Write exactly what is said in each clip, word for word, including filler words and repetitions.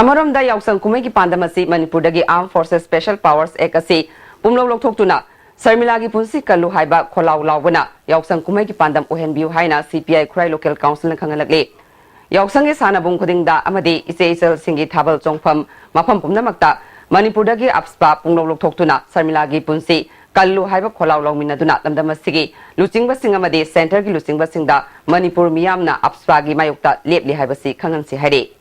ꯑꯃꯔꯣꯝꯗ ꯌꯥꯎꯁꯪ ꯀꯨꯝꯍꯩꯒꯤ ꯄꯥꯟꯗꯝ ꯑꯁꯤ ꯃꯅꯤꯄꯨꯔꯗꯒꯤ Armed Forces Special Powers Act ꯑꯁꯤ ꯄꯨꯝꯂꯧ ꯂꯧꯊꯣꯛꯇꯨꯅ ꯁꯔꯃꯤꯂꯥꯒꯤ ꯄꯨꯟꯁꯤ ꯀꯜꯂꯨ ꯍꯥꯏꯕ ꯈꯣꯜꯂꯥꯎ ꯂꯥꯎꯕꯅ ꯌꯥꯎꯁꯪ ꯀꯨꯝꯍꯩꯒꯤ ꯄꯥꯟꯗꯝ ꯑꯣꯏꯍꯟꯕꯤꯌꯨ ꯍꯥꯏꯅ C P I Khurai Local Councilꯅ ꯈꯪꯍꯜꯂꯛꯂꯤ꯫ ꯌꯥꯎꯁꯪꯒꯤ ꯁꯥꯟꯅꯕꯨꯡ ꯈꯨꯗꯤꯡꯗ ꯑꯃꯗꯤ ꯏꯆꯦ ꯏꯆꯜꯁꯤꯡꯒꯤ ꯊꯥꯕꯜ ꯆꯣꯡꯐꯝ ꯃꯐꯝ ꯄꯨꯝꯅꯃꯛꯇ ꯃꯅꯤꯄꯨꯔꯗꯒꯤ AFSPA ꯄꯨꯡꯂꯧ ꯂꯧꯊꯣꯛꯇꯨꯅ ꯁꯔꯃꯤꯂꯥꯒꯤ ꯄꯨꯟꯁꯤ ꯀꯜꯂꯨ ꯍꯥꯏꯕ ꯈꯣꯜꯂꯥꯎ ꯂꯥꯎꯃꯤꯟꯅꯗꯨꯅ ꯂꯝꯗꯝ ꯑꯁꯤꯒꯤ ꯂꯨꯆꯤꯡꯕꯁꯤꯡ ꯑꯃꯗꯤ centreꯒꯤ ꯂꯨꯆꯤꯡꯕꯁꯤꯡꯗ ꯃꯅꯤꯄꯨꯔ ꯃꯤꯌꯥꯝꯅ AFSPAꯒꯤ ꯃꯥꯌꯣꯛꯇ ꯂꯦꯞꯂꯤ ꯍꯥꯏꯕꯁꯤ ꯈꯪꯍꯟꯁꯤ ꯍꯥꯏꯔꯤ꯫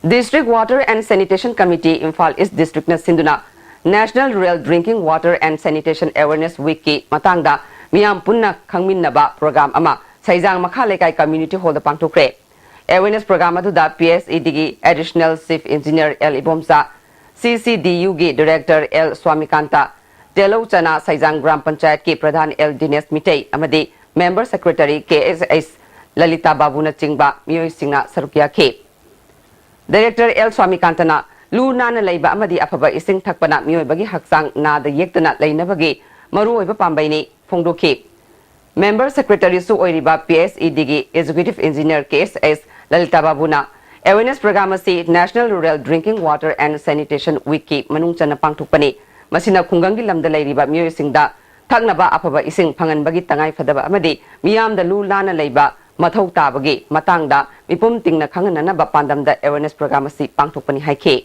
District Water and Sanitation Committee, Imphal East Districtꯅ ꯁꯤꯟꯗꯨꯅ National Rural Drinking Water and Sanitation Awareness Weekꯀꯤ ꯃꯇꯥꯡꯗ ꯃꯤꯌꯥꯝ ꯄꯨꯟꯅ ꯈꯪꯃꯤꯟꯅꯕ program ꯑꯃ ꯁꯩꯖꯥꯡ ꯃꯈꯥ ꯂꯩꯀꯥꯏ Community Hallꯗ ꯄꯥꯡꯊꯣꯛꯈ꯭ꯔꯦ꯫ Awareness program ꯑꯗꯨꯗ P S E Dꯒꯤ Additional Chief Engineer L Ibomcha, C C D Uꯒꯤ Director L ꯁ꯭ꯋꯥꯃꯤꯀꯥꯟꯇ, ꯇꯦꯂꯧ ꯆꯅꯥ ꯁꯩꯖꯥꯡ ꯒ꯭ꯔꯥꯝ ꯄꯟꯆꯥꯌꯠꯀꯤ ꯄ꯭ꯔꯙꯥꯟ L ꯗꯤꯅꯦꯁ ꯃꯤꯇꯩ ꯑꯃꯗꯤ member secretary K S H ꯂꯂꯤꯇꯥ ꯕꯥꯕꯨꯅꯆꯤꯡꯕ ꯃꯤꯑꯣꯏꯁꯤꯡꯅ ꯁꯔꯨꯛ ꯌꯥꯈꯤ꯫ Director L ꯁ꯭ꯋꯥꯃꯤꯀꯥꯟꯇꯅ ꯂꯨ ꯅꯥꯟꯅ ꯂꯩꯕ ꯑꯃꯗꯤ ꯑꯐꯕ ꯏꯁꯤꯡ ꯊꯛꯄꯅ ꯃꯤꯑꯣꯏꯕꯒꯤ ꯍꯛꯆꯥꯡ ꯅꯥꯗ ꯌꯦꯛꯇꯅ ꯂꯩꯅꯕꯒꯤ ꯃꯔꯨꯑꯣꯏꯕ ꯄꯥꯝꯕꯩꯅꯤ ꯐꯣꯡꯗꯣꯛꯈꯤ꯫ Member secretaryꯁꯨ ꯑꯣꯏꯔꯤꯕ P S E Dꯒꯤ Executive Engineer K S H ꯂꯂꯤꯇꯥ ꯕꯥꯕꯨꯅ awareness program ꯑꯁꯤ National Rural Drinking Water and Sanitation Weekꯀꯤ ꯃꯅꯨꯡ ꯆꯟꯅ ꯄꯥꯡꯊꯣꯛꯄꯅꯤ꯫ ꯃꯁꯤꯅ ꯈꯨꯡꯒꯪꯒꯤ ꯂꯝꯗ ꯂꯩꯔꯤꯕ ꯃꯤꯑꯣꯏꯁꯤꯡꯗ ꯊꯛꯅꯕ ꯑꯐꯕ ꯏꯁꯤꯡ ꯐꯪꯍꯟꯕꯒꯤ ꯇꯉꯥꯏꯐꯗꯕ ꯑꯃꯗꯤ ꯃꯤꯌꯥꯝꯗ ꯂꯨ ꯅꯥꯟꯅ ꯂꯩꯕ ꯃꯊꯧ ꯇꯥꯕꯒꯤ ꯃꯇꯥꯡꯗ ꯃꯤꯄꯨꯝ ꯇꯤꯡꯅ ꯈꯪꯍꯟꯅꯅꯕ ꯄꯥꯟꯗꯝꯗ awareness program ꯑꯁꯤ ꯄꯥꯡꯊꯣꯛꯄꯅꯤ ꯍꯥꯏꯈꯤ꯫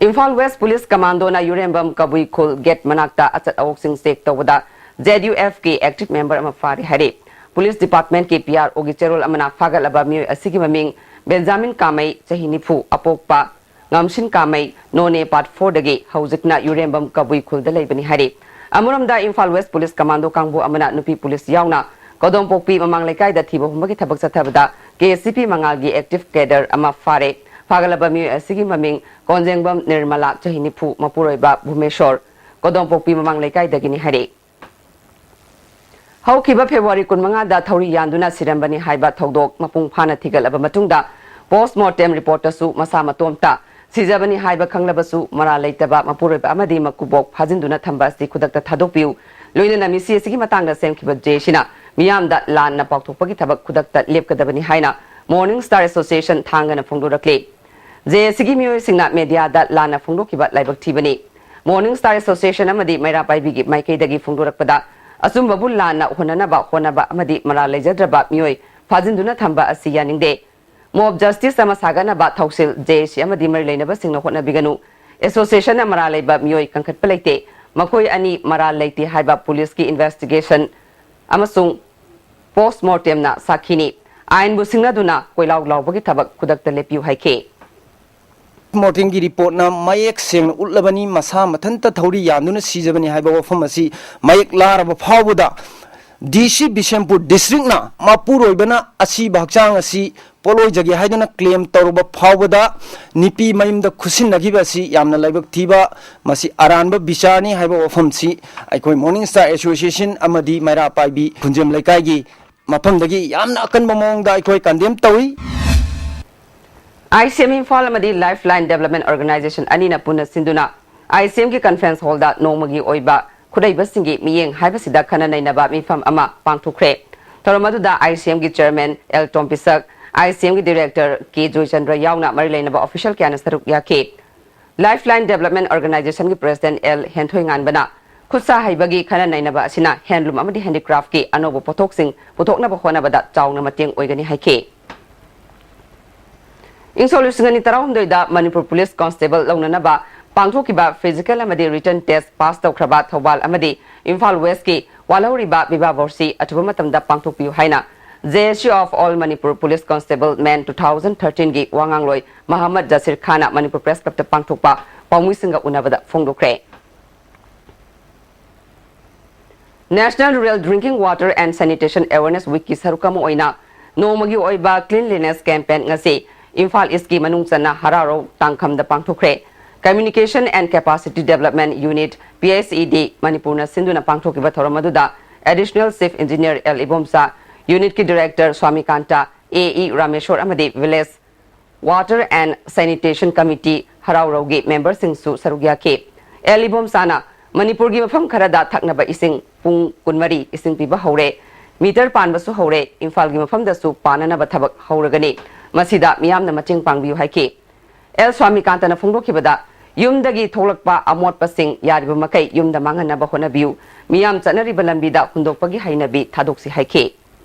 ꯏꯝꯐꯥꯜ West Police Commandoꯅ ꯌꯨꯔꯦꯝꯕꯝ ꯀꯕꯨꯏ ꯈꯨꯜ gate ꯃꯅꯥꯛꯇ ꯑꯆꯠ ꯑꯋꯣꯛꯁꯤꯡ check ꯇꯧꯕꯗ Z U Fꯀꯤ active member ꯑꯃ ꯐꯥꯔꯦ ꯍꯥꯏꯔꯤ꯫ Police Departmentꯀꯤ P R Oꯒꯤ ꯆꯦꯔꯣꯜ ꯑꯃꯅ ꯐꯥꯒꯠꯂꯕ ꯃꯤꯑꯣꯏ ꯑꯁꯤꯒꯤ ꯃꯃꯤꯡ ꯕꯦꯟꯖꯥꯃꯤꯟ ꯀꯥꯃꯩ, ꯆꯍꯤ ꯅꯤꯐꯨ, ꯑꯄꯣꯛꯄ ꯉꯝꯁꯤꯟ ꯀꯥꯃꯩ, ꯅꯣꯅꯦ Part Fourꯗꯒꯤ ꯍꯧꯖꯤꯛꯅ ꯌꯨꯔꯦꯝꯕꯝ ꯀꯕꯨꯏ ꯈꯨꯜꯗ ꯂꯩꯕꯅꯤ ꯍꯥꯏꯔꯤ꯫ ꯑꯃꯔꯣꯝꯗ ꯏꯝꯐꯥꯜ West Police Commando ꯀꯥꯡꯕꯨ ꯑꯃꯅ ꯅꯨꯄꯤ police ꯌꯥꯎꯅ ꯀꯣꯗꯣꯝꯄꯣꯛꯄꯤ ꯃꯃꯥꯡ ꯂꯩꯀꯥꯏꯗ ꯊꯤꯕ ꯍꯨꯝꯕꯒꯤ ꯊꯕꯛ ꯆꯠꯊꯕꯗ K C P ꯃꯉꯥꯜꯒꯤ active cadre ꯑꯃ ꯐꯥꯔꯦ꯫ ꯐꯥꯒꯠꯂꯕ ꯃꯤꯑꯣꯏ ꯑꯁꯤꯒꯤ ꯃꯃꯤꯡ ꯀꯣꯟꯖꯦꯡꯕꯝ ꯅꯤꯔꯃꯂꯥ, ꯆꯍꯤ ꯅꯤꯐꯨ, ꯃꯄꯨꯔꯣꯏꯕ ꯚꯨꯃꯦꯁꯣꯔ, ꯀꯣꯗꯣꯝꯄꯣꯛꯄꯤ ꯃꯃꯥꯡ ꯂꯩꯀꯥꯏꯗꯒꯤꯅꯤ ꯍꯥꯏꯔꯤ꯫ ꯍꯧꯈꯤꯕ February ꯀꯨꯟꯃꯉꯥꯗ ꯊꯧꯔꯤ ꯌꯥꯟꯗꯨꯅ ꯁꯤꯔꯝꯕꯅꯤ ꯍꯥꯏꯕ ꯊꯧꯗꯣꯛ ꯃꯄꯨꯡ ꯐꯥꯅ ꯊꯤꯒꯠꯂꯕ ꯃꯇꯨꯡꯗ post mortem reportꯇꯁꯨ ꯃꯁꯥ ꯃꯇꯣꯝꯇ ꯁꯤꯖꯕꯅꯤ ꯍꯥꯏꯕ ꯈꯪꯂꯕꯁꯨ ꯃꯔꯥꯜ ꯂꯩꯇꯕ ꯃꯄꯨꯔꯣꯏꯕ ꯑꯃꯗꯤ ꯃꯀꯨꯕꯣꯛ ꯐꯥꯖꯤꯟꯗꯨꯅ ꯊꯝꯕ ꯑꯁꯤ ꯈꯨꯗꯛꯇ ꯊꯥꯗꯣꯛꯄꯤꯌꯨ꯫ ꯂꯣꯏꯅꯅ ꯃꯤꯁꯤ ꯑꯁꯤꯒꯤ ꯃꯇꯥꯡꯗ ꯁꯦꯝꯈꯤꯕ J Cꯅ ꯃꯤꯌꯥꯝꯗ ꯂꯥꯟꯅ ꯄꯥꯎꯊꯣꯛꯄꯒꯤ ꯊꯕꯛ ꯈꯨꯗꯛꯇ ꯂꯦꯞꯀꯗꯕꯅꯤ ꯍꯥꯏꯅ Morning Star Association ꯊꯥꯡꯒꯅ ꯐꯣꯡꯗꯣꯔꯛꯂꯤ꯫ ꯖꯦ ꯑꯦ ꯁꯤꯒꯤ ꯃꯤꯑꯣꯏꯁꯤꯡꯅ ꯃꯦꯗꯤꯌꯥꯗ ꯂꯥꯟꯅ ꯐꯣꯡꯗꯣꯛꯈꯤꯕ ꯂꯥꯏꯕꯛ ꯊꯤꯕꯅꯤ꯫ Morning Star Association ꯑꯃꯗꯤ ꯃꯩꯔꯥ ꯄꯥꯏꯕꯤꯒꯤ ꯃꯥꯏꯀꯩꯗꯒꯤ ꯐꯣꯡꯗꯣꯔꯛꯄꯗ ꯑꯆꯨꯝꯕꯕꯨ ꯂꯥꯟꯅ ꯍꯣꯟꯅꯅꯕ ꯍꯣꯠꯅꯕ ꯑꯃꯗꯤ ꯃꯔꯥꯜ ꯂꯩꯖꯗ꯭ꯔꯕ ꯃꯤꯑꯣꯏ ꯐꯥꯖꯤꯟꯗꯨꯅ ꯊꯝꯕ ꯑꯁꯤ ꯌꯥꯅꯤꯡꯗꯦ꯫ Mob justice ꯑꯃ ꯁꯥꯒꯠꯅꯕ ꯊꯧꯁꯤꯜ ꯖꯦ ꯑꯦ ꯁꯤ ꯑꯃꯗꯤ ꯃꯔꯤ ꯂꯩꯅꯕꯁꯤꯡꯅ ꯍꯣꯠꯅꯕꯤꯒꯅꯨ꯫ Associationꯅ ꯃꯔꯥꯜ ꯂꯩꯕ ꯃꯤꯑꯣꯏ ꯀꯟꯈꯠꯄ ꯂꯩꯇꯦ꯫ ꯃꯈꯣꯏ ꯑꯅꯤ ꯃꯔꯥꯜ ꯂꯩꯇꯦ ꯍꯥꯏꯕ ꯄꯨꯂꯤꯁꯀꯤ investigation ꯑꯃꯁꯨꯡ post mortemꯅ ꯁꯥꯈꯤꯅꯤ꯫ ꯑꯥꯏꯟꯕꯨ ꯁꯤꯡꯅꯗꯨꯅ ꯀꯣꯏꯂꯥꯎ ꯂꯥꯎꯕꯒꯤ ꯊꯕꯛ ꯈꯨꯗꯛꯇ ꯂꯦꯞꯄꯤꯌꯨ ꯍꯥꯏꯈꯤ꯫ Mortemꯒꯤ reportꯅ ꯃꯌꯦꯛ ꯁꯦꯡꯅ ꯎꯠꯂꯕꯅꯤ, ꯃꯁꯥ ꯃꯊꯟꯇ ꯊꯧꯔꯤ ꯌꯥꯟꯗꯨꯅ ꯁꯤꯖꯕꯅꯤ ꯍꯥꯏꯕ ꯋꯥꯐꯝ ꯑꯁꯤ ꯃꯌꯦꯛ ꯂꯥꯔꯕ ꯐꯥꯎꯕꯗ ꯗꯤ ꯁꯤ ꯕꯤꯁꯦꯝꯄꯨꯔ districtꯅ ꯃꯄꯨꯔꯣꯏꯕꯅ ꯑꯁꯤꯕ ꯍꯛꯆꯥꯡ ꯑꯁꯤ ꯄꯣꯠꯂꯣꯏꯖꯒꯦ ꯍꯥꯏꯗꯨꯅ claim ꯇꯧꯔꯕ ꯐꯥꯎꯕꯗ ꯅꯨꯄꯤ ꯃꯌꯨꯝꯗ ꯈꯨꯠꯁꯤꯟꯅꯈꯤꯕ ꯑꯁꯤ ꯌꯥꯝꯅ ꯂꯥꯏꯕꯛ ꯊꯤꯕ, ꯃꯁꯤ ꯑꯔꯥꯟꯕ ꯕꯤꯆꯥꯔꯅꯤ ꯍꯥꯏꯕ ꯋꯥꯐꯝꯁꯤ ꯑꯩꯈꯣꯏ Morning Star Association ꯑꯃꯗꯤ ꯃꯩꯔꯥ ꯄꯥꯏꯕꯤ ꯈꯨꯟꯖꯦꯝ ꯂꯩꯀꯥꯏꯒꯤ ꯃꯐꯝꯗꯒꯤ ꯌꯥꯝꯅ ꯑꯀꯟꯕ ꯃꯑꯣꯡꯗ ꯑꯩꯈꯣꯏ condemn ꯇꯧꯏ꯫ ꯑꯥꯏ ꯁꯤ ꯑꯦꯝ ꯏꯝꯐꯥꯜ ꯑꯃꯗꯤ Lifeline Development Organization ꯑꯅꯤꯅ ꯄꯨꯟꯅ ꯁꯤꯟꯗꯨꯅ ꯑꯥꯏ ꯁꯤ ꯑꯦꯝꯒꯤ conference hallꯗ ꯅꯣꯡꯃꯒꯤ ꯑꯣꯏꯕ ꯈꯨꯠꯍꯩꯕꯁꯤꯡꯒꯤ ꯃꯤꯠꯌꯦꯡ ꯍꯥꯏꯕꯁꯤꯗ ꯈꯟꯅ ꯅꯩꯅꯕ ꯃꯤꯐꯝ ꯑꯃ ꯄꯥꯡꯊꯣꯛꯈ꯭ꯔꯦ꯫ ꯊꯧꯔꯝ ꯑꯗꯨꯗ ꯑꯥꯏ ꯁꯤ ꯑꯦꯝꯒꯤ chairman ꯑꯦꯜ ꯇꯣꯝꯕꯤꯁꯛ, ꯑꯥꯏ ꯁꯤ ꯑꯦꯝꯒꯤ director ꯀꯦ ꯖꯣꯏꯆꯟꯗ꯭ꯔ ꯌꯥꯎꯅ ꯃꯔꯤ ꯂꯩꯅꯕ official ꯀꯌꯥꯅ ꯁꯔꯨꯛ ꯌꯥꯈꯤ꯫ Lifeline Development Organizationꯒꯤ president ꯑꯦꯜ ꯍꯦꯟꯊꯣꯏꯉꯥꯟꯕꯅ ꯈꯨꯠꯁꯥ ꯍꯩꯕꯒꯤ ꯈꯟꯅ ꯅꯩꯅꯕ ꯑꯁꯤꯅ handloom ꯑꯃꯗꯤ handicraftꯀꯤ ꯑꯅꯧꯕ ꯄꯣꯠꯊꯣꯛꯁꯤꯡ ꯄꯨꯊꯣꯛꯅꯕ ꯍꯣꯠꯅꯕꯗ ꯆꯥꯎꯅ ꯃꯇꯦꯡ ꯑꯣꯏꯒꯅꯤ ꯍꯥꯏꯈꯤ꯫ ꯏꯪ ꯁꯣꯛ ꯂꯤꯁꯤꯡ ꯑꯅꯤ ꯇꯔꯥꯍꯨꯝꯗꯣꯏꯗ ꯃꯅꯤꯄꯨꯔ ꯄꯨꯂꯤꯁ constable ꯂꯧꯅꯅꯕ ꯄꯥꯡꯊꯣꯛꯈꯤꯕ physical ꯑꯃꯗꯤ written test pass ꯇꯧꯈ꯭ꯔꯕ ꯊꯧꯕꯥꯜ ꯑꯃꯗꯤ ꯏꯝꯐꯥꯜ Westꯀꯤ ꯋꯥꯠꯍꯧꯔꯤꯕ ꯕꯤꯕꯥ ꯕꯣꯔꯁꯤ ꯑꯊꯨꯕ ꯃꯇꯝꯗ ꯄꯥꯡꯊꯣꯛꯄꯤꯌꯨ ꯍꯥꯏꯅ J S U of All Manipur Police Constable Men two thousand thirteen ꯒꯤ ꯋꯥꯉꯥꯡꯂꯣꯏ ꯃꯍꯃꯗ ꯖꯁꯤꯔ ꯈꯥꯟꯅ ꯃꯅꯤꯄꯨꯔ Press Clubꯇ ꯄꯥꯡꯊꯣꯛꯄ ꯄꯥꯎꯃꯤꯁꯤꯡꯒ ꯎꯅꯕꯗ ꯐꯣꯡꯗꯣꯛꯈ꯭ꯔꯦ꯫ National Rural Drinking Water and Sanitation Awareness Weekꯀꯤ ꯁꯔꯨꯛ ꯑꯃ ꯑꯣꯏꯅ ꯅꯣꯡꯃꯒꯤ ꯑꯣꯏꯕ cleanliness campaign ꯉꯁꯤ ꯏꯝꯐꯥꯜ Eastꯀꯤ ꯃꯅꯨꯡ ꯆꯟꯅ ꯍꯔꯥꯔꯧ ꯇꯥꯡꯈꯝꯗ ꯄꯥꯡꯊꯣꯛꯈ꯭ꯔꯦ꯫ Communication and Capacity Development Unit, P H E D, ꯃꯅꯤꯄꯨꯔꯅ ꯁꯤꯟꯗꯨꯅ ꯄꯥꯡꯊꯣꯛꯈꯤꯕ ꯊꯧꯔꯝ ꯑꯗꯨꯗ Additional Chief Engineer L Ibomcha, unitꯀꯤ director Swamikanta, A E Rameshor ꯑꯃꯗꯤ Village Water and Sanitation Committee ꯍꯔꯥꯎꯔꯧꯒꯤ memberꯁꯤꯡꯁꯨ ꯁꯔꯨꯛ ꯌꯥꯈꯤ꯫ ꯑꯦꯜ ꯏꯕꯣꯝꯆꯥꯅ ꯃꯅꯤꯄꯨꯔꯒꯤ ꯃꯐꯝ ꯈꯔꯗ ꯊꯛꯅꯕ ꯏꯁꯤꯡ ꯄꯨꯡ ꯀꯨꯟꯃꯔꯤ ꯏꯁꯤꯡ ꯄꯤꯕ ꯍꯧꯔꯦ꯫ ꯃꯤꯇꯔ ꯄꯥꯟꯕꯁꯨ ꯍꯧꯔꯦ꯫ ꯏꯝꯐꯥꯜꯒꯤ ꯃꯐꯝꯗꯁꯨ ꯄꯥꯟꯅꯅꯕ ꯊꯕꯛ ꯍꯧꯔꯒꯅꯤ꯫ ꯃꯁꯤꯗ ꯃꯤꯌꯥꯝꯅ ꯃꯇꯦꯡ ꯄꯥꯡꯕꯤꯌꯨ ꯍꯥꯏꯈꯤ꯫ ꯑꯦꯜ ꯁ꯭ꯋꯥꯃꯤꯀꯥꯟꯇꯅ ꯐꯣꯡꯗꯣꯛꯈꯤꯕꯗ, ꯌꯨꯝꯗꯒꯤ ꯊꯣꯛꯂꯛꯄ ꯑꯃꯣꯠꯄꯁꯤꯡ ꯌꯥꯔꯤꯕ ꯃꯈꯩ ꯌꯨꯝꯗ ꯃꯥꯡꯍꯟꯅꯕ ꯍꯣꯠꯅꯕꯤꯌꯨ꯫ ꯃꯤꯌꯥꯝ ꯆꯠꯅꯔꯤꯕ ꯂꯝꯕꯤꯗ ꯍꯨꯟꯗꯣꯛꯄꯒꯤ ꯍꯩꯅꯕꯤ ꯊꯥꯗꯣꯛꯁꯤ ꯍꯥꯏꯈꯤ꯫